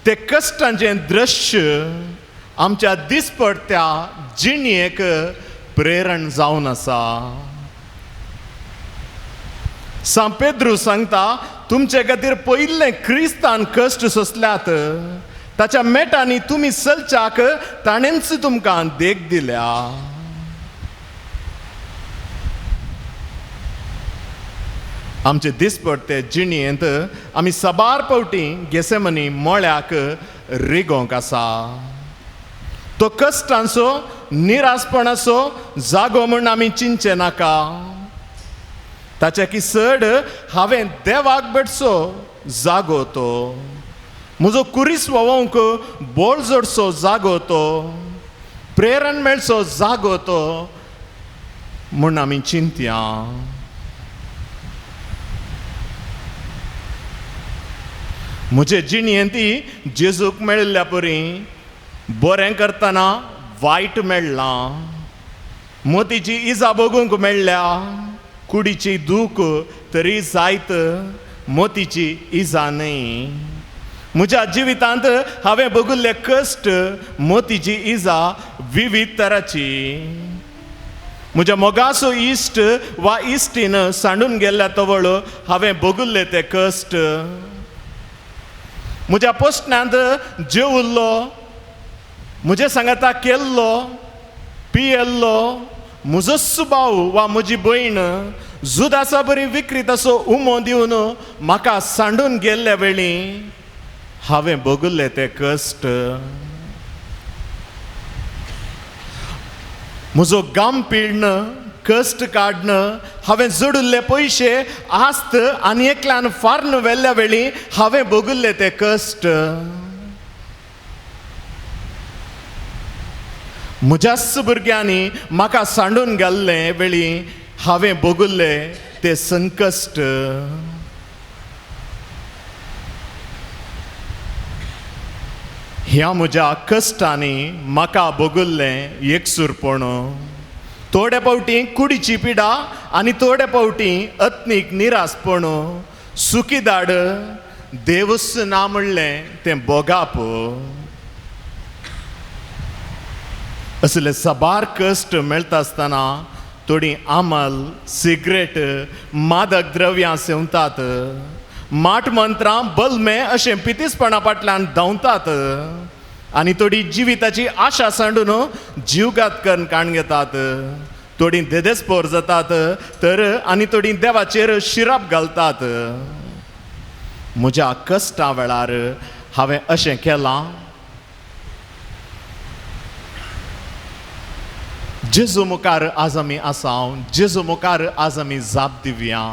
Speaker 16: ते कश्टांचें दृश्य आमच्या दिसपडत्या जिणेक प्रेरण जावन आसा. सांत पेद्रू सांगता, तुमचे खातीर पयिल्लें क्रिस्तान कश्ट सोंसल्यात, ताच्या मेटांनी तुमी चलच्याक ताणेंच तुमकां देख दिल्या. आमचे दिसपडते जिणेंत आमी साबार पावटी गेसेमनी मळ्याक रिगोंक आसा. तो कश्टांचो, निरासपणाचो जागो म्हूण आमी चिंतचें नाका. ताच्या की चड हांवें देवाक भेटचो जागो तो, म्हजो कुरीस व्हांवोवंक बोळ जोडचो जागो तो, प्रेरण मेळचो जागो तो म्हूण आमी चिंतया. म्हजे जिणेंत जेजूक मेळिल्ल्या परी बरें करतना वायट मेळ्ळां, मोतीची इजा भोगूंक मेळ्ळ्या, कुडीची दूख तरी जायत मोतीची इजा न्हय. म्हज्या जिवितांत हांवें भोगिल्ले कश्ट, मोतीची इजा विविध तराची. म्हज्या मोगाचो इश्ट वा इश्टीन सांडून गेल्ल्या तवळ हांवें भोगिल्ले ते कश्ट. म्हज्या पोसण्यांत जेवल्लो, म्हजे सांगाता केल्लो, पियेल्लो म्हजोच भाव वा म्हजी भयण जुदासा बरी विक्रीत असो उमो दिवन म्हाका सांडून गेल्ल्या वेळी हांवें भोगिल्ले ते कश्ट. म्हजो गाम पिळण, कश्ट काडण, हांवें जोडिल्ले पयशे आस्त आनी एकल्यान फार्न व्हेल्ल्या वेळी हांवें भोगिल्ले ते कश्ट. म्हज्याच भुरग्यांनी म्हाका सांडून घाल्ले वेळी हांवें भोगिल्ले ते संकश्ट. ह्या म्हज्या कश्टांनी म्हाका भोगिल्लें एकसूरपण, थोडे फावटी कुडीची पिडा आनी थोडे फावटी अत्नीक निरासपण, सुकी दाड, देवूच ना म्हणलें तें भोगाप. असले साबार कश्ट मेळटा आसतना थोडीं आमल, सिगरेट, मादक द्रव्यां सेवतात, माट मंत्रां, बलमे अशें पितीसपणा फाटल्यान धांवतात आनी थोडी जिविताची आशा सांडून जीवघात करून काण घेतात. थोडीं देदेस्पोर जातात तर आनी थोडीं देवाचेर शिराप घालतात. म्हज्या कश्टां वेळार हांवें अशें केलां. जेजू मुखार आज आमी आसा, जेजू मुखार आज आमी जाप दिवया.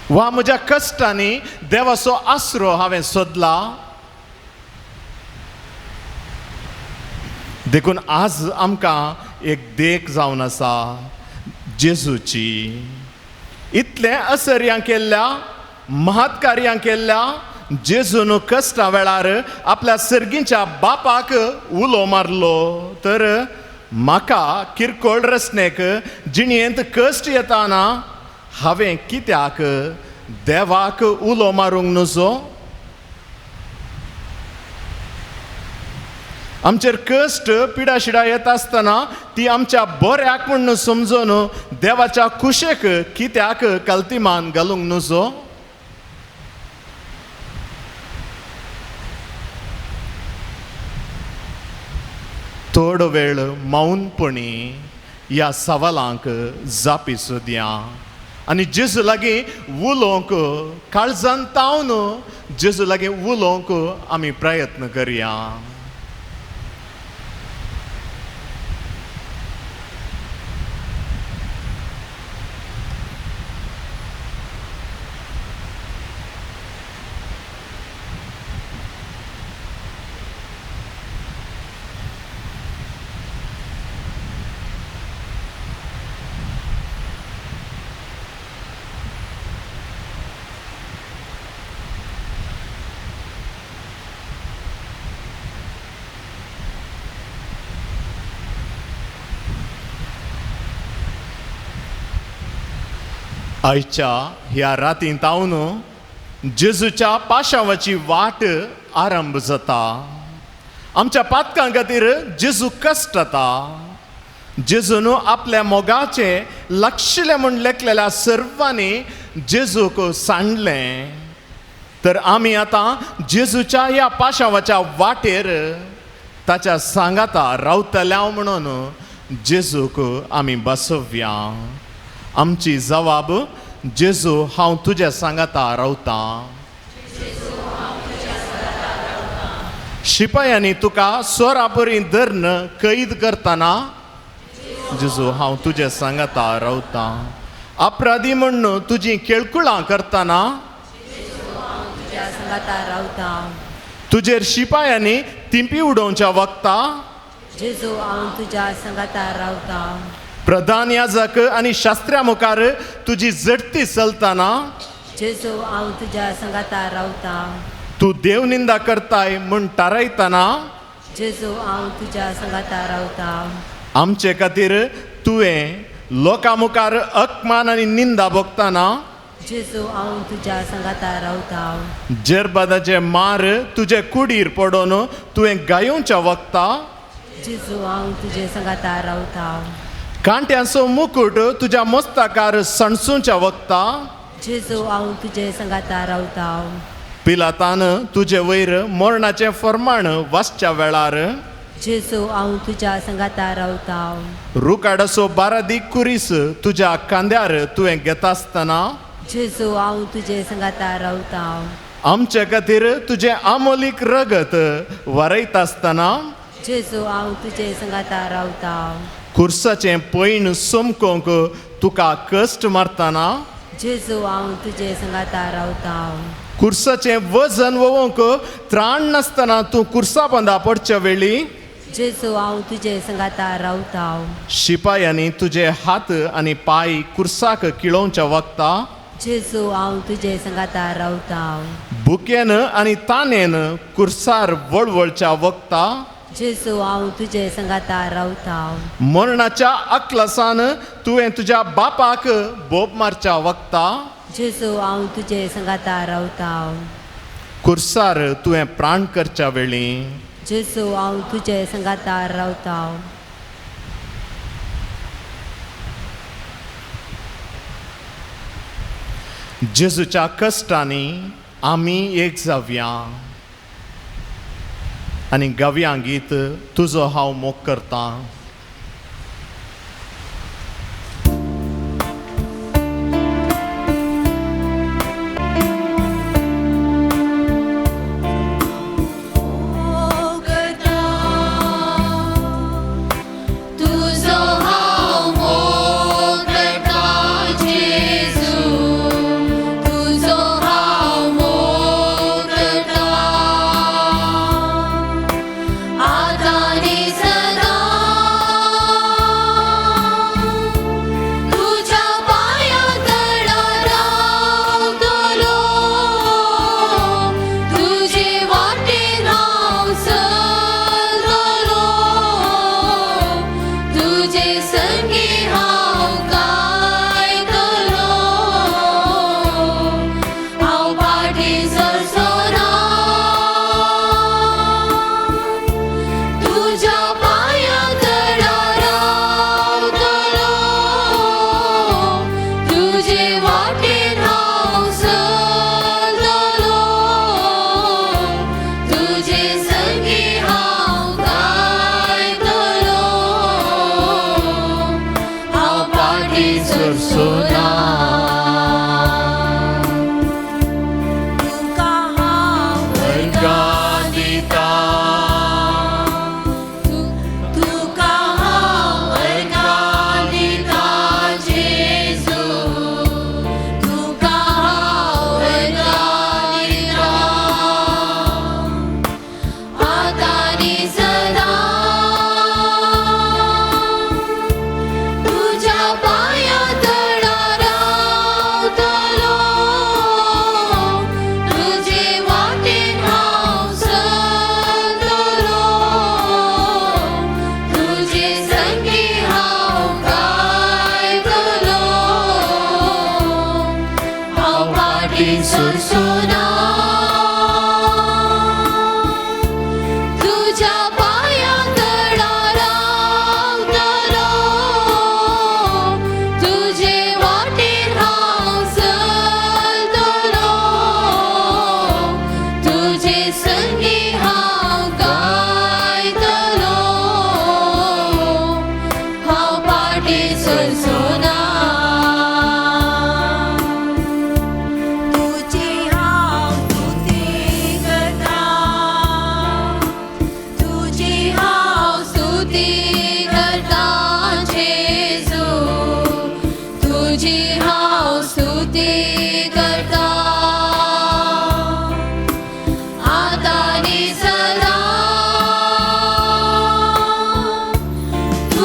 Speaker 16: वा म्हज्या कश्टांनी देवाचो आसरो हांवें सोदला. देखून आज आमकां एक देख जावन आसा जेजूची. इतलें असर्यां केल्ल्या, महत्कार्यां केल्ल्या जेजून कश्टा वेळार आपल्या सर्गीच्या बापाक उलो मारलो तर म्हाका किरकोळ रचणेक जिणेंत कश्ट येताना हांवें कित्याक देवाक उलो मारूंक नजो? आमचेर कश्ट पिडाशिडा येता आसतना ती आमच्या बऱ्याक म्हूण समजून देवाच्या कुशेक कित्याक कल्तिमान घालूंक नुजो? थोडो वेळ मौनपणी ह्या सवालांक जापी सोदया आनी जेजू लागीं उलोवंक काळजान तावन जेजू लागीं उलोवंक आमी प्रयत्न करया. आयच्या ह्या रातीन तावन जेजूच्या पाशावाची वाट आरंभ जाता. आमच्या पातकां खातीर जेजू कश्टता. जेजून आपल्या मोगाचे लक्षले म्हूण लेखलेल्या सर्वांनी जेजूक सांडलें. तर आमी आतां जेजूच्या ह्या पाशावाच्या वाटेर ताच्या सांगाता रावतल्या म्हणून जेजूक आमी बसोवया. आमची जवाब, जेजू हांव तुज्या सांगाता रावतां. शिपायांनी तुका सोरापरी धरून कैद करतना जेजू हांव तुज्या सांगाता रावतां. अपराधी म्हूण तुजी केळकुळां करतना तुजेर शिपायांनी तिंपी उडोवच्या वखता
Speaker 4: जेजू हांव तुज्या सांगाता रावतां.
Speaker 16: प्रधान याजक आनी शास्त्र्या मुखार तुजी झडती चलतना
Speaker 4: जेजू हांव तुज्या सांगाता रावतां.
Speaker 16: तूं देवनिंदा करताय म्हूण थारायतना
Speaker 4: जेजू हांव तुज्या सांगाता रावतां.
Speaker 16: आमचे खातीर तुवें लोकां मुखार अपमान आनी निंदा भोगतना
Speaker 4: जेजू हांव तुज्या सांगाता रावतां.
Speaker 16: जेरबादाचे मार तुजे कुडीर पडोन तुवें गायोवच्या वखता
Speaker 4: जेजू हांव तुजे सांगाता रावतां.
Speaker 16: कांट्यांचो मुकूट तुज्या मस्तकार सणसूंच्या वखता
Speaker 4: जेजू हांव तुजे सांगाता रावतां.
Speaker 16: पिलातान तुजे वयर मरणाचें फर्माण वाचच्या वेळार
Speaker 4: जेजू हांव तुज्या सांगाता रावतां.
Speaker 16: रुकाडाचो बारादी कुरीस तुज्या खांद्यार तुवें घेता आसतना
Speaker 4: जेजू हांव तुजे सांगाता रावतां.
Speaker 16: आमचे खातीर तुजें आमोलीक रगत वरयता आसतना
Speaker 4: जेजू हांव तुजे सांगाता रावतां.
Speaker 16: कुर्साचें पैण समकोंक तुका कश्ट मारतना
Speaker 4: जेजू हांव तुजे सांगाता रावतां.
Speaker 16: कुर्साचें वजन वोवंक त्राण नासतना तूं कुर्सा बांदा पडच्या वेळी
Speaker 4: जेजू हांव तुजे सांगाता रावतां.
Speaker 16: शिपायांनी तुजे हात आनी पांय कुर्साक किळोवच्या वखता
Speaker 4: जेजू हांव तुजे सांगाता रावतां.
Speaker 16: भुकेन आनी तानेन कुर्सार वळवळच्या वखता
Speaker 4: जेजू हांव तुजे सांगाता रावतां.
Speaker 16: मरणाच्या अकलसान तुवें तुज्या बापाक बोब मारच्या वखता
Speaker 4: जेजू हांव तुजे सांगाता रावतां.
Speaker 16: कुर्सार तुवें प्राण करच्या वेळी
Speaker 4: जेजू हांव तुजे सांगाता रावतां.
Speaker 16: जेजूच्या कश्टांनी आमी एक जावया आनी गव्यां गीत तुजो हांव मोग करतां.
Speaker 9: आता सदा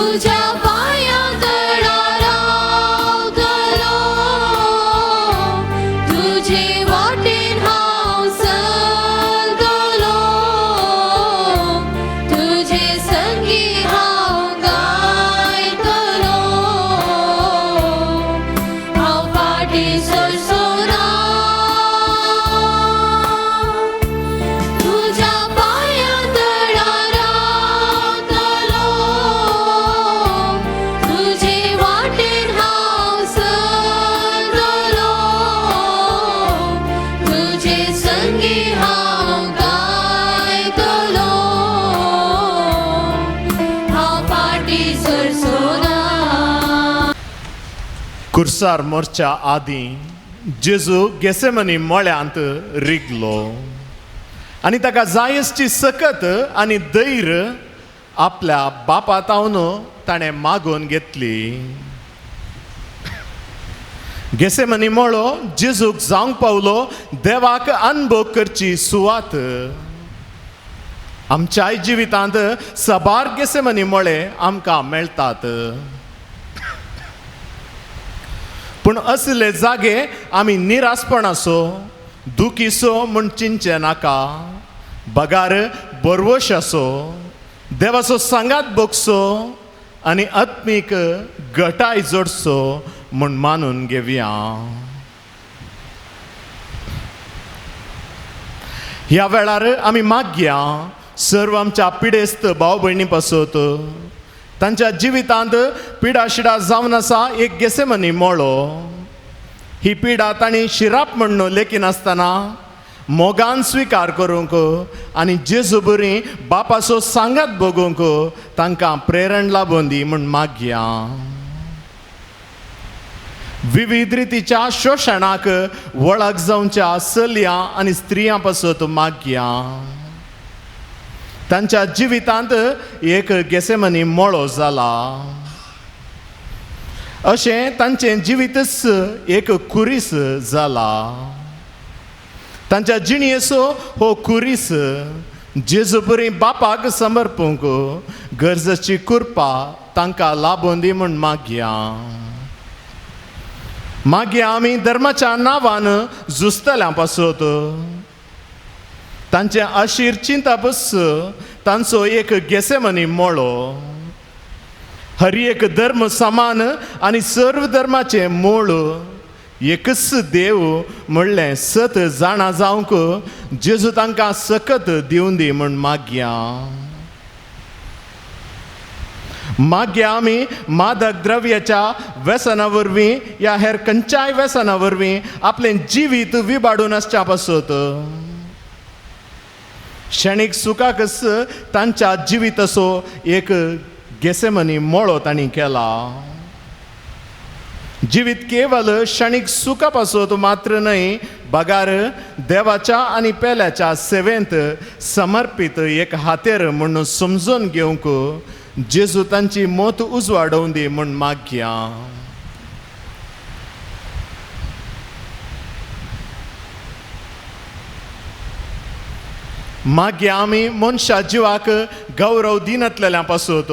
Speaker 9: तुझ्या पांयां तळा रावतलो, तुझे वाटेन हांव चलतलो, तुझे संगी हांव गायतलो, हांव फाटीं सरचो ना. तुझ्या पांयां तळा रावतलो, तुझे वाटेन हांव चलतलो, तुझे संगी हांव गायतलो, हांव फाटीं सरचो ना.
Speaker 16: कुर्सार मोर्च्या आदीं जेजू गेसेमनी मळ्यांत रिगलो आनी ताका जायसची सकत आनी धैर्य आपल्या बापा तावन ताणें मागून घेतली. गेसेमनी मळो जेजूक जावंक पावलो देवाक अनभोग करची सुवात. आमच्याय जिवितांत सबार गेसेमनी मळे आमकां मेळटात, पूण असले जागे आमी निरासपणाचो दुखीचो म्हूण चिंतचें नाका, बगार बरवश आसो, देवाचो सांगात भोगचो आनी आत्मीक गटाय जोडचो म्हूण मानून घेवया. ह्या वेळार आमी मागया सर्व आमच्या पिडेस्त भाव भयणी पासत तांच्या जिवितांत पिडा शिडा जावन आसा एक गेसेमनी मळो. ही पिडा तांणी शिराप म्हण्ण लेखिनासतना मोगान स्विकार करूंक आनी जेजू बरी बापाचो सांगात भोगूंक तांकां प्रेरण लाबून दी म्हूण मागया. विविध रितीच्या शोशणाक वळख जावच्या चलयां आनी स्त्रियां पासत मागया. तांच्या जिवितांत एक गेसेमनी मळो जाला, अशें तांचें जिवीतच एक कुरीस जाला. तांच्या जिणेचो हो कुरीस जेजू बरी बापाक समर्पूंक गरजेची कृपा तांकां लाबून दी म्हूण मागया. मागीर आमी धर्माच्या नांवान झुजतल्यां पासत तांचें अशीर चिंतापस तांचो एक गेसेमनी मळो. हर एक धर्म समान आनी सर्व धर्माचें मूळ एकच देव म्हणलें सत जाणा जावंक जेजू तांकां सकत दिवन दी म्हूण मागया. मागया आमी मादक द्रव्याच्या व्यसना वरवीं या हेर खंयच्याय व्यसना वरवीं आपलें जिवीत विबाडून आसच्या पासत क्षणीक सुखाकच तांच्या जिविताचो एक गेसेमनी मळो तांणी केला. जिवीत केवल क्षणीक सुखा पासत मात्र न्हय, बगार देवाच्या आनी पेल्याच्या सेवेंत समर्पीत एक हातेर म्हूण समजून घेवंक जेजू तांची मत उजवाडोवन दी म्हूण मागया. मागीर आमी मनशा जिवाक गौरव दिनातलेल्या पासत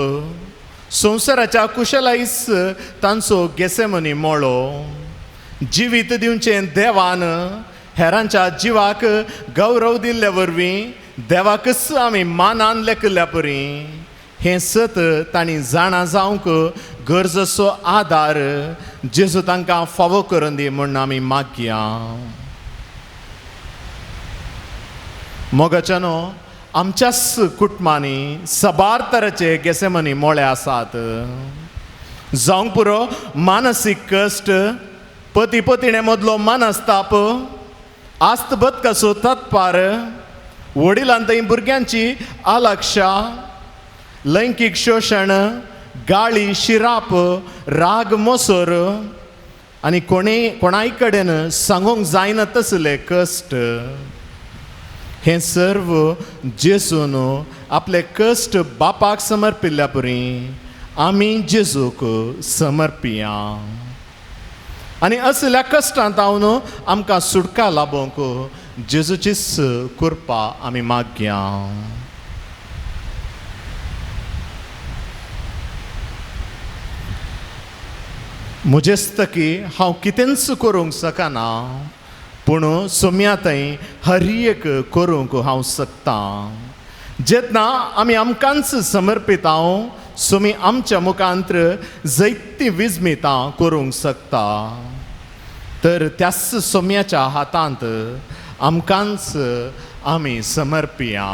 Speaker 16: संवसाराच्या कुशलायस तांचो गेसेमनी मळो. जिवीत दिवचें देवान हेरांच्या जिवाक गौरव दिल्ले वरवीं देवाकच आमी मानान लेखिल्ल्या परी हें सत तांणी जाणा जावंक गरजेचो आदार जेजू तांकां फावो करून दी म्हूण आमी मागया. मोगाच्यानो आमच्याच कुटुंबांनी साबार तरेचे गेसेमनी मोळे आसात. जावंक पुरो मानसीक कश्ट, पती पतिणे मदलो मनस्ताप, आस्त बदकाचो तत्पार, वडिलां भुरग्यांची आलक्षा, लैंगीक शोशण, गाळी, शिराप, राग, मोसर आनी कोणी कोणाय कडेन सांगूंक जायना तसले कश्ट. हें सर्व जेजून आपले कश्ट बापाक समर्पिल्ल्या परी आमी जेजूक समर्पिया आनी असल्या कश्टांत हांव आमकां सुटका लाबोवंक जेजूचीच कृपा आमी मागया. म्हजेस्तकी हांव कितेंच करूंक शकना, पूण सोम्या थंय हर एक करूंक हांव शकतां। जेन्ना आमी आमकांच समर्पितांव, सोमी आमच्या मुखांत्र जैती विजमितां करूंक शकता। तर त्याच सोम्याच्या हातांत आमकांच आमी समर्पिया।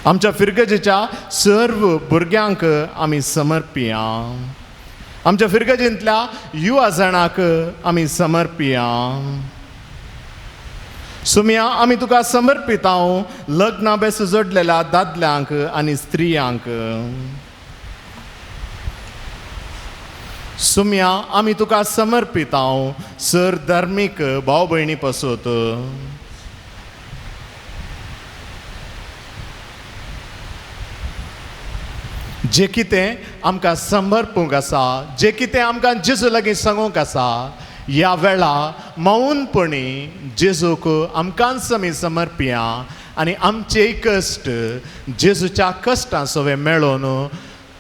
Speaker 16: आमच्या फिरगजेच्या सर्व भुरग्यांक आमी समर्पिया। आमच्या फिरगजेंतल्या युवा जाणांक आमी समर्पिया। सुम्या आमी तुका समर्पितांव लग्ना बेस जोडलेल्या दादल्यांक आनी स्त्रियांक। सुम्या आमी तुका समर्पितांव सर धार्मीक भाव भयणी पसत। जे कितें आमकां समर्पूंक आसा, जे कितें आमकां जेजू लागीं सांगूंक आसा, ह्या वेळा मौनपणी जेजूक आमकांच आमी समर्पिया आनी आमचे कश्ट जेजूच्या कश्टां सवे मेळोवन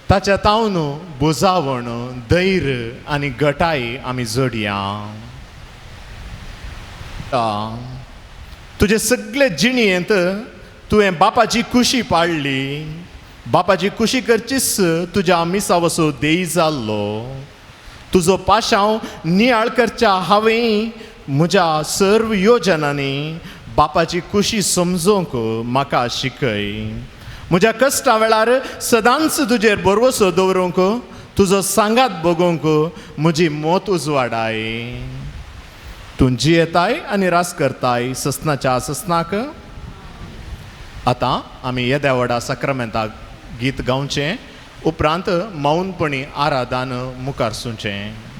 Speaker 16: ताच्या तावन बुजावण, धैर्य आनी गटाय आमी जोडया। तुजे सगळे जिणेंत तुवें बापाची खुशी पाळ्ळी, बापाची खुशी करचीच तुज्या मिसा वसो देई जाल्लो। तुजो पाशांव नियाळ करच्या हांवें म्हज्या सर्व योजनांनी बापाची खुशी समजूंक म्हाका शिकय। म्हज्या कश्टां वेळार सदांच तुजेर भरवसो दवरूंक, तुजो सांगात बगोवंक म्हजी मोत उजवाडाय। तूं जियेताय आनी रास करताय ससनाच्या ससनाक। आतां आमी येद्या व्हडा साक्रामेंताक गीत गावचें, उपरांत मौनपणी आराधन मुखार सुचें।